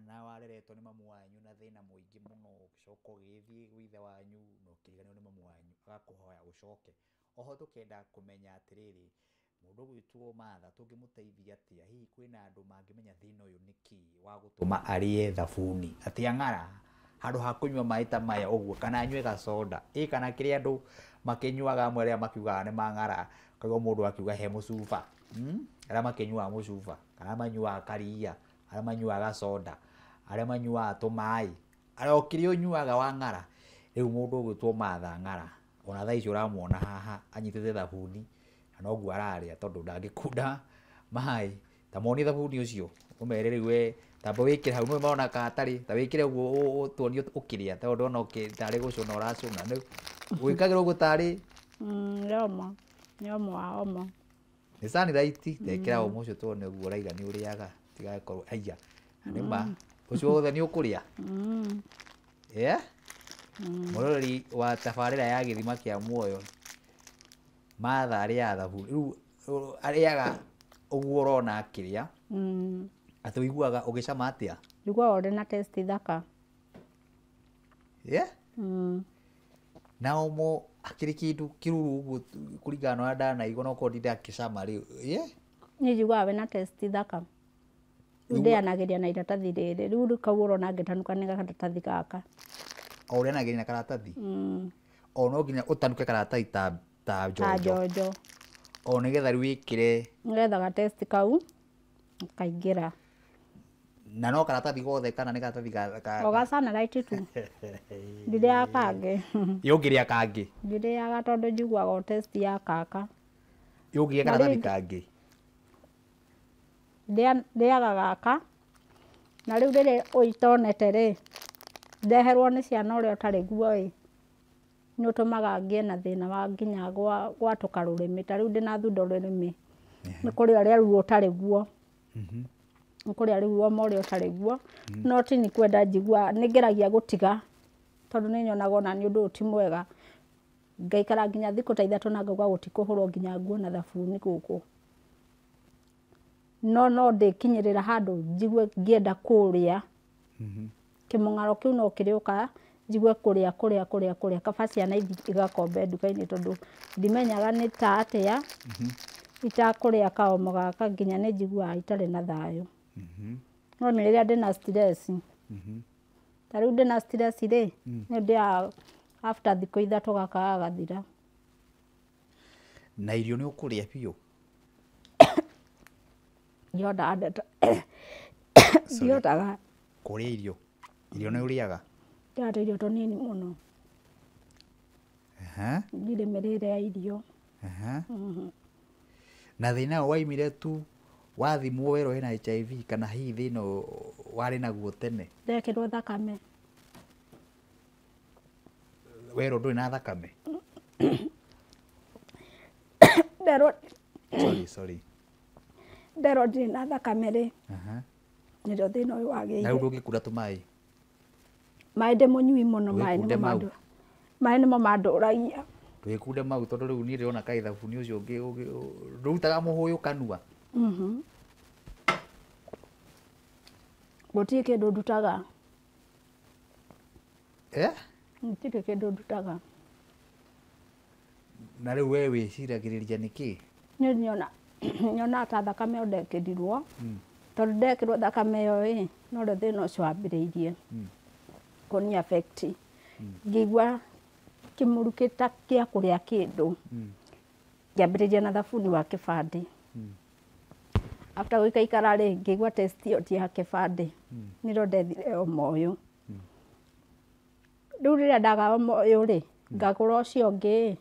na wareretwo nĩ mamu wanyu na thĩna mũingĩ mũno, ũgĩcoka ũgĩthiĩ gwĩ ithe wanyu na ũkĩriganĩrwo nĩ mamu wanyu, agakũhoya ũcoke. Oho tũkenda kũmenya atĩrĩrĩ, mũndũ ũgwĩtwo Martha tũngĩmũteithia atĩa? Hihi kwĩna andũ mangĩmenya thĩna ũyũ nĩkĩ wa gũtũma arĩe thabuni atĩ ang'ara handũ ha kũnyua maĩ ta maya ũguo, kana anyue gacoda ĩ, kana kĩrĩa andũ makĩnyuaga amwe arĩa makiugaga nĩ mang'ara, ũkaigua mũndũ akiuga he mũcuba, arĩa makĩnyuaga mũcuba, kana manyuaga karia, arĩa manyuaga gacoda, arĩa manyuaga tũmaĩ, arĩa o kĩrĩa ũnyuaga wang'ara. Rĩu mũndũ ũgwĩtwo Martha ng'ara, ona thaa ici ũramuona haha anyitĩte thabuni na noguo ararĩa tondũ ndangĩkunda maĩ. Ta muonie thabuni ũcio ũmere rĩu we tamba wĩkĩre hau, nĩwe marona ka hatarĩ, ta wĩkĩre ũguo ũtuonie ũkĩrĩa, tondũ ndona tarĩ gũcũna ũracũna. Rĩu wĩkagĩra ũguo tarĩ Nĩ omo, nĩ omo wa omo. Nĩ Sunlight, tekĩra omo ũcio tuone ũguo ũraiga nĩ ũrĩaga, tigakorwo aiya. Nĩ ma ũcio wothe nĩ ũkũrĩa? Yeah? Mũroreri wa tabarĩra ya Gĩthima kĩa Muoyo, Martha arĩaga thabuni. Rĩu arĩaga ũguo ũrona akĩrĩa, atĩ ũiguaga ũgĩcama atĩa? Njiguaga ũrĩ na taste thaka. Yeah? Na omo akĩrĩ kĩndũ kĩruru ũguo kũringana na ũrĩa ndanaigua, no korwo ndindakĩcama rĩu. Yeah? Niĩ njiguaga wĩna taste thaka. Rĩu ndĩanagĩria na iratathi rĩrĩ, rĩu kau ũrona ngĩtanuka nĩ karatathi gaka. O ũrĩanagĩria na karatathi? O no nginya ũtanuke karatathi ta Ta njonjo. njonjo. O nĩgetha rĩu wĩkĩre. Nĩgetha ga taste kau kaingĩra. Na no karatathi gothe kana nĩ karatathi ga O ga Sunlight tu. Ndirĩaga kangĩ. Ĩ ũngĩrĩa kangĩ? Ndirĩaga tondũ njiguaga o taste ya kaka. Ĩ ũngĩrĩa Na karatathi rĩngĩ kangĩ? Ndĩaga gaka, na rĩu rĩrĩa ũitonete rĩ, ndeherwo nĩ ciana ũrĩa ũtarĩ guo ĩ, nĩ ũtũmaga ngĩe na thĩna wa nginya gwatũka rũrĩmĩ. Ta rĩu ndĩna thundo rũrĩmĩ, nĩ kũrĩa ũrĩa rĩu ũtarĩ guo, nĩ kũrĩa rĩu omo ũrĩa ũtarĩ guo, no ti nĩ kwenda njiguaga, nĩ ngeragia gũtiga, tondũ nĩ nyonaga ona nĩ ũndũ ũyũ ti mwega. Ngaikara nginya thikũ ta 3 na ngauga gũtikũhũrwo nginya nguona thabuni gũkũ. No no ndĩkinyĩrĩra handũ njigue ngĩenda kũrĩa, kĩmũng'aro kĩu no kĩrĩũka njigue kũrĩa kũrĩa kũrĩa kũrĩa, kaba ciana ithiĩ igakombe nduka-inĩ tondũ ndimenyaga nĩ ta atĩa itakũrĩa kaomo gaka nginya nĩ njiguaga itarĩ na thayũ. No nĩ rĩrĩa ndĩna stress, ta rĩu ndĩna stress rĩ, nĩ ndĩaga after thikũ 3 gaka gagathira. Na irio nĩ ũkũrĩa biũ? Ndihotaga, ndihotaga. Kũrĩa irio? Irio nĩ ũrĩaga? Ndĩaga tũirio tũnini mũno. Ndirĩ mĩrĩre ya irio. Na thĩna ũyũ waimire tu wathimwo werwo wĩna HIV, kana hihi thĩna ũyũ warĩ naguo tene? Ndekĩrwo thakame. Werwo ndũrĩ na thakame? Nderwo. Sorry, sorry. Nderwo ndirĩ na thakame rĩ, nĩrĩo thĩna ũyũ wagĩire. Na rĩu ndũngĩkunda tũmaĩ? Maĩ ndĩ mũnyui mũno, maĩ Ndũgĩkunde nĩmo mau. maĩ nĩmo mandũragia. Ndũgĩkunde mau tondũ rĩu niĩ ndĩrona kaĩ thabuni ũcio ũngĩ ndũrutaga mũhũyũ kanua? Gũtirĩ kĩndũ ndutaga. Eh? Gũtirĩ kĩndũ ndutaga. Na rĩu we wĩciragĩrĩria nĩkĩ? Niĩ nyonaga ta thakame ĩyo ndekĩrirwo, tondũ ndekĩrwo thakame ĩyo ĩ, norĩo thĩna ũcio wambĩrĩirie kũni affect. Ngĩigua kĩmũrukĩ ta kĩa kũrĩa kĩndũ. Ngĩambĩrĩria na thabuni wa kĩbandĩ. After gũikaikara rĩ, ngĩigua taste ĩyo ti ya kĩbandĩ. Nĩrĩo ndethire omo ũyũ. Rĩu rĩrĩa ndaga omo ũyũ rĩ, ngagũra ũcio ũngĩ ĩ,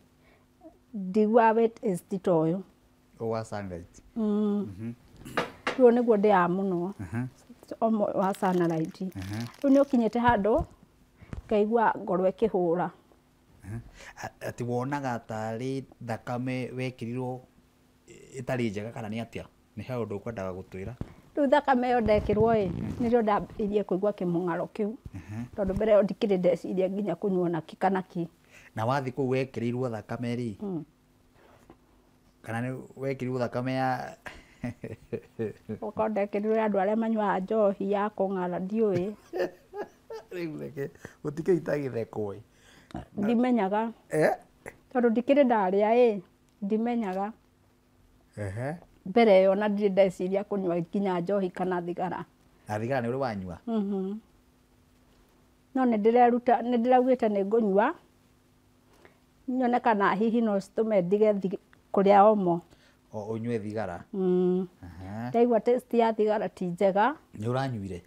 ndiguaga wĩ taste ta ũyũ. Wa Sunlight. Rĩu nĩguo ndĩaga mũno. Omo wa Sunlight. Rĩu nĩ ũkinyĩte handũ ngaigua ngoro ĩkĩhũra. Atĩ wonaga tarĩ thakame wekĩrirwo ĩtarĩ njega kana nĩ atĩa? Nĩ he ũndũ ũkwendaga gũtwĩra? Rĩu thakame ĩyo ndekĩrwo ĩ, nĩrĩo ndambĩrĩirie kũigua kĩmũng'aro kĩu. Tondũ mbere ĩyo ndikĩrĩ ndeciria nginya kũnyua naki kana ki. Na wathi kũu wekĩrĩirwo thakame rĩ, kana nĩ wekĩrirwo thakame ya Okorwo ndekĩrirwo ya andũ arĩa manyuaga njohi ya kũng'ara ndiũĩ. Rĩu reke gũtikĩita gĩtheko ĩ. Ndimenyaga. Tondũ ndikĩrĩ ndarĩa ĩ, ndimenyaga. Mbere ĩyo na ndirĩ ndeciria kũnyua nginya njohi kana thigara. Na thigara nĩ ũrĩ wanyua? No nĩ ndĩreruta, nĩ ndĩraugĩte nĩ ngũnyua nyone kana hihi no citũme ndige kũrĩa omo. O ũnyue thigara? Ndaigua taste ya thigara ti njega. Nĩ ũranyuire?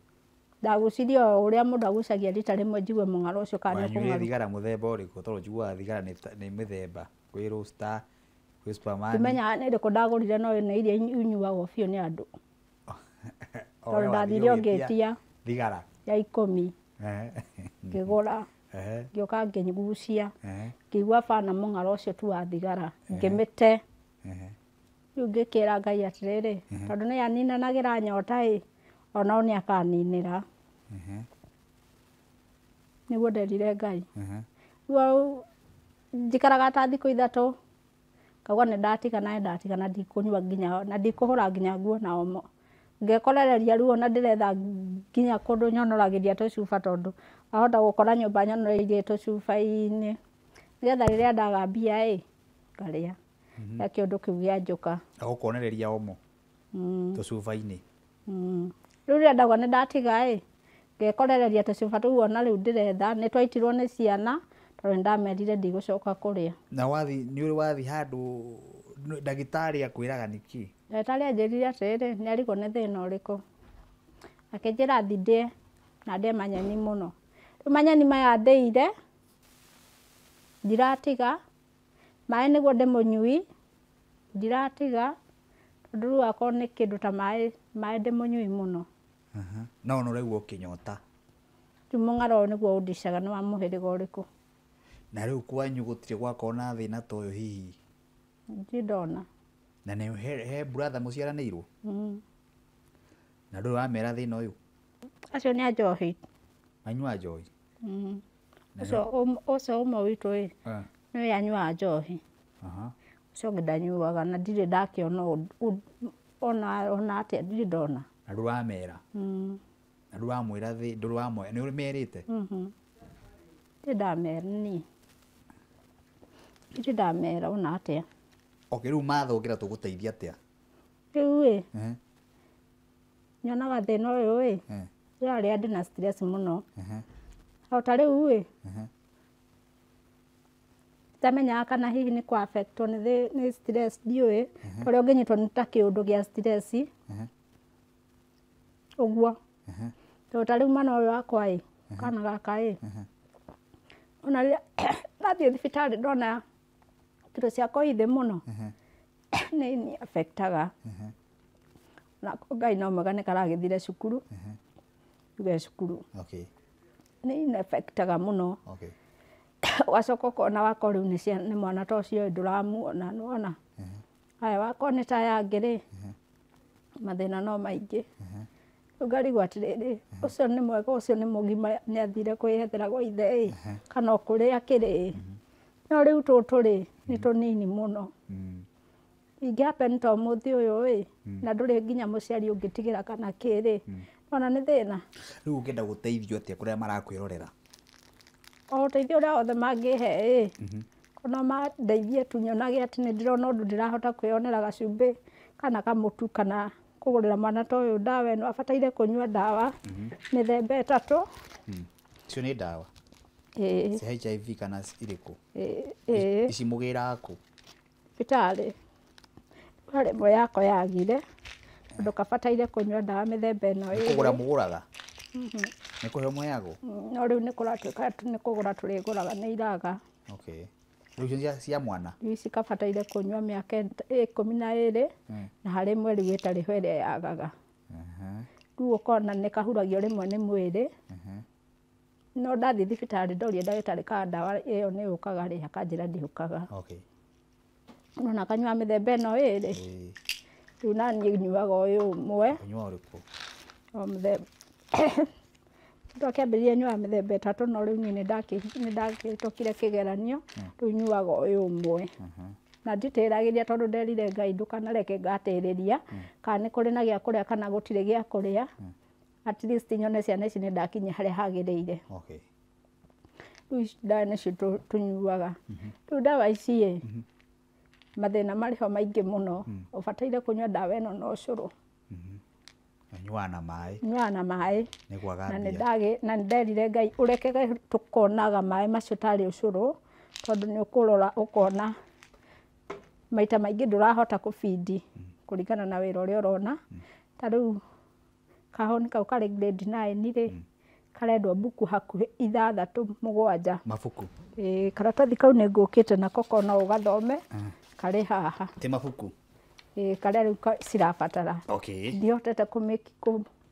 Ndagucirie o ũrĩa mũndũ agucagia rita rĩmwe njigue mũng'aro ũcio kana nĩ Wanyuire ũkũng'aruka. thigara mũthemba ũrĩkũ? Tondũ njiguaga thigara nĩ mĩthemba. Kwĩ Roaster, kwĩ Superman. Ndimenyaga nĩ ĩrĩkũ ndagũrire no nĩ iria inyuagwo biũ nĩ andũ. O Tondũ we wathire ndathire o ũgĩtia ngĩtia thigara ya 10. Ngĩgũra. Ngĩũka ngĩgucia. Ngĩigua bana mũng'aro ũcio tu wa thigara. Ngĩmĩte. Rĩu ngĩkĩra Ngai atĩrĩrĩ, tondũ nĩ aninanagĩra nyota ĩ, onao nĩ akaninĩra. Nĩguo nderire Ngai. Rĩu njikaraga ta thikũ 3, ngauga nĩ ndatiga na nĩ ndatiga na ndikũnyua nginya na ndikũhũra nginya nguo na omo. Ngekorereria rĩu ona ndĩretha nginya kũndũ nyonoragĩria tũcuba tondũ wahota gũkora nyũmba nyonoreirie tũcuba-inĩ. Nĩgetha rĩrĩa ndaga mbia ĩ, ngarĩa. Ya kĩũndũ kĩu gĩanjũka. Agũkonereria omo tũcuba-inĩ. Rĩu rĩrĩa ndauga nĩ ndatiga ĩ, ngekorereria tũcuba tũu ona rĩu ndĩretha, nĩ twaitirwo nĩ ciana tondũ nĩ ndamerire ndigũcoka kũrĩa. Na wathi nĩ ũrĩ wathi handũ ndagĩtarĩ akwĩraga nĩkĩ? Ndagĩtarĩ anjĩrire atĩrĩrĩ, nĩ arigwo nĩ thĩna ũrĩkũ. Akĩnjĩra thi ndĩe na ndĩe manyeni mũno. Rĩu manyeni maya ndĩire ndiratiga, maĩ nĩguo ndĩmũnyui ndiratiga, tondũ rĩu akorwo nĩ kĩndũ ta maĩ, maĩ ndĩmũnyui mũno. No ona ũraigua ũkĩnyota. Rĩu mũng'aro ũyũ nĩguo ũndicaga nĩ wa mũhĩrĩga ũrĩkũ. Na rĩu kwanyu gũtirĩ gwakorwo na thĩna ta ũyũ hihi? Ndirĩ ndona. Na nĩ he brother mũciaranĩirwo? Na ndũrĩ wamera thĩna ũyũ? Acio nĩ a njohi. Manyuaga njohi? Ũcio ũmwe witũ ĩ, nĩwe anyuaga njohi. Ũcio ũngĩ ndanyuaga na ndirĩ ndakĩona ona atĩa ndirĩ ndona. Na ndũrĩ wamera? Na ndũrĩ wamwĩra ndũrĩ wamwĩra, nĩ ũmerĩte? Ndirĩ ndamera niĩ. Ndirĩ ndamera ona atĩa. Okay, rĩu mathongera tũgũteithia atĩa? Rĩu ĩ, nyonaga thĩna ũyũ ĩ, rĩrĩa ndĩna stress mũno. O ta rĩu ĩ, ndamenyaga kana hihi nĩ kũ affectwo nĩ stress ndiũĩ, tondũ ũngĩnyitwo nĩ ta kĩũndũ gĩa stress ũguo. Tondũ ta rĩu mwana ũyũ wakwa ĩ, kana gaka ĩ, ona rĩrĩa ndathiĩ thibitarĩ ndona kiro ciakwa i thĩ mũno, nĩ ni affectaga. Na Ngai no mwega nĩ karagĩthire cukuru, yuge cukuru. Nĩ ni affectaga mũno. Ũgacoka ũkona wako rĩu nĩ mwana ta ũcio ndũramuona, nĩwona? Haya wako nĩ ta aya angĩ rĩ, mathĩna no maingĩ. Rĩu ngarigwo atĩrĩrĩ, ũcio nĩ mwega, ũcio nĩ mũgima nĩ athire kwĩyethera gwa ithe ĩ, kana o kũrĩa akĩrĩ ĩ. No rĩu tũtũ rĩ, nĩ tũnini mũno. Ingĩ happen ta ũmũthĩ ũyũ ĩ, na ndũrĩ nginya mũciari ũngĩtigĩra kana kĩ rĩ, ona nĩ thĩna. Rĩu ũngĩenda gũteithio atĩa kũrĩa marakwĩrorera? O ũteithio ũrĩa wothe mangĩhe ĩ, ona mandeithie tu nyonage atĩ nĩ ndĩrona ũndũ ndĩrahota kwĩyonera gacumbĩ kana kamũtu kana kũgũrĩra mwana ta ũyũ ndawa ĩno, abataire kũnyua ndawa mĩthemba 3. Icio nĩ ndawa? Ĩĩ. Cia HIV kana irĩkũ? Ĩĩ. Ici mũgĩraga kũ? Thibitarĩ. Harĩ ĩmwe yakwa yagire, tondũ kabataire kũnyua ndawa mĩthemba ĩno Nĩ kũgũra mũgũraga? Nĩ kũheo mũheagwo? No rĩu nĩ kũratuĩka nĩ kũgũra tũrĩgũraga nĩ iraga. Okay. Rĩu icio cia mwana? Rĩu ici kabataire kũnyua mĩaka 12 na harĩ mweri rĩu ĩtarĩ ho ĩrĩa yagaga. Rĩu ũkona nĩ kahuragio rĩmwe nĩ mwĩrĩ. No ndathiĩ thibitarĩ ndoria ndagĩtarĩ kana ndawa ĩyo nĩ yũkaga rĩ, akanjĩra ndĩũkaga. Nona kanyua mĩthemba ĩno ĩrĩ. Rĩu na niĩ nyuaga ũyũ ũmwe. Ũnyuaga ũrĩkũ? O mũthemba. Twakĩambĩrĩria nyuaga mĩthemba 3 no rĩu niĩ nĩndakĩhĩtũkire kĩgeranio rĩu nyuaga ũyũ ũmwe. Na nditĩragĩria tondũ nderire Ngai ndũkanareke ngatĩrĩria kana nĩ kũrĩ na gĩa kũrĩa kana gũtirĩ gĩa kũrĩa, at least nyone ciana ici nĩ ndakinya harĩa hagĩrĩire. Okay. Rĩu ici ndawa nĩcio tũnyuaga. Rĩu ndawa ici ĩ, mathĩna marĩ ho maingĩ mũno. Ũbataire kũnyua ndawa ĩno na ũcũrũ. Nyuaga na maĩ. Nyuaga na maĩ. Nĩ kwaga Na mbia. nĩ nderire Ngai ũrekege tũkonaga maĩ macio tarĩ ũcũrũ tondũ nĩ ũkũrora ũkona maita maingĩ ndũrahota kũbindi kũringana na wĩra ũrĩa ũrona. Ta rĩu kahoni kau karĩ grade 9 rĩ, karendwo mbuku hakuhĩ 6 7. Mabuku. Ĩĩ, karatathi kau nĩ ngũkĩte nako ko no ũgathome, karĩ haha. Ti mabuku? Ĩĩ, karĩa rĩu cirabatara. Okay. Ndihotete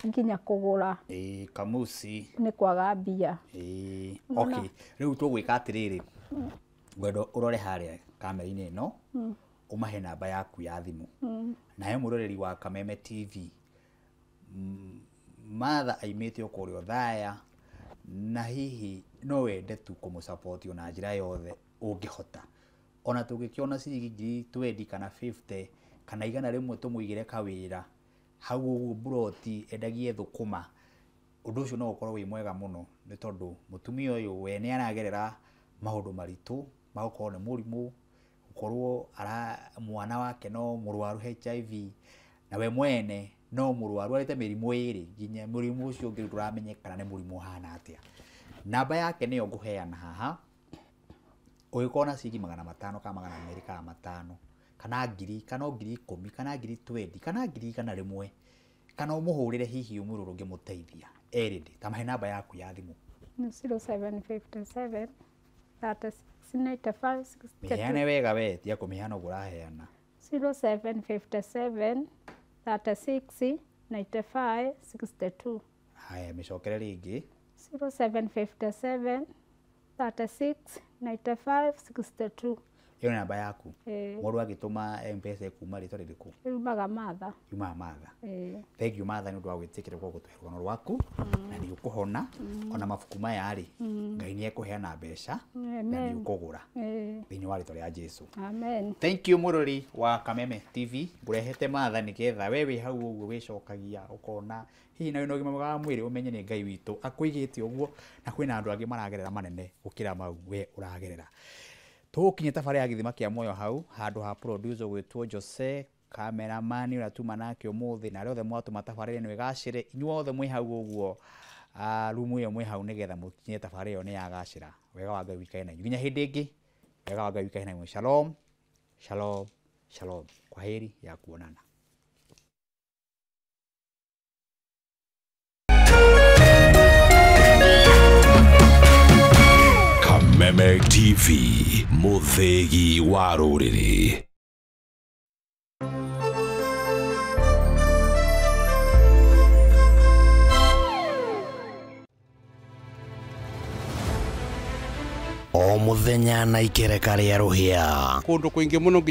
nginya kũgũra. Ĩĩ, kamusi. Nĩ kwaga mbia. Ĩĩ, okay. Rĩu tũgwĩka atĩrĩrĩ, ngwenda ũrore harĩa kamera-inĩ ĩno, ũmahe namba yaku ya thimũ. Nawe mũroreri wa Kameme TV, Martha aimĩte o kũrĩa Othaya, na hihi no wende tu kũmũsupport na njĩra yothe ũngĩhota. Ona tũngĩkĩona ciringi ngiri 20 kana 50 kana 100 tũmũigĩre kawĩra hau ũguo mburoti endagie thũkũma, ũndũ ũcio no ũkorwo wĩ mwega mũno nĩ tondũ mũtumia ũyũ we nĩ aragerera maũndũ maritũ ma gũkorwo nĩ mũrimũ, gũkorwo mwana wake no mũrwaru HIV, na we mwene no mũrwaru arĩte mĩrimũ ĩrĩ nginya mũrimũ ũcio ũngĩ ndũramenyekana nĩ mũrimũ ũhana atĩa. Namba yake nĩyo ngũheana haha, ũngĩkorwo na ciringi 500 kana 200 kana 5 kana 1000 kana 10,000 kana 20,000 kana 100,000 kana ũmũhũrĩre hihi ũmwĩre ũrĩa ũngĩmũteithia erĩndĩ, ta mahe namba yaku ya thimũ. Nĩ 0757 36 95 62. Mĩheane wega we, tiga kũmĩheana ũguo ũraheana. 0757 36 95 62. Haya, mĩcokere rĩngĩ. 0757 36 95 62. Ĩyo nĩ namba yaku. Ĩĩ. Mũndũ agĩtũma M-Pesa ĩkuma rĩtwa rĩrĩkũ? Yumaga Martha. Yumaga Martha. Ĩĩ. Thank you Martha nĩ ũndũ wa gwĩtĩkĩra gũka gũtũhe rũgano rwaku na nĩ ũkũhona ona mabuku maya rĩ, Ngai nĩ ekũheana mbeca na nĩ ũkũgũra thĩinĩ wa rĩtwa rĩa Jesu. Amen. Thank you mũrori wa Kameme TV, ngũrehete Martha nĩgetha we wĩ hau ũguo wĩcokagia ũkona hihi na wĩna ũgima mwega wa mwĩrĩ ũmenye nĩ Ngai witũ akũigĩte ũguo na kwĩna andũ angĩ maragerera manene gũkĩra mau we ũragerera. Tũgũkinyia tabarĩra ya gĩthima kĩa muoyo hau handũ ha producer gwĩtwo Jose, cameraman ũrĩa tuma nake ũmũthĩ, na arĩa othe mwatũma tabarĩra ĩno ĩgacĩre, inyuothe mwĩ hau ũguo rumu ĩyo mwĩ hau nĩgetha mũkinyie tabarĩra ĩyo nĩ yagacĩra. Wega wa Ngai wĩikare na inyuĩ nginya hĩndĩ ĩngĩ. Wega wa Ngai wĩikare na inyuĩ. Shalom, shalom, shalom. Kwaheri ya kuonana. Kameme TV, mũthĩgi wa rũrĩrĩ. O mũthenya na ikereka rĩa rũhĩa kũndũ kũingĩ mũno nginya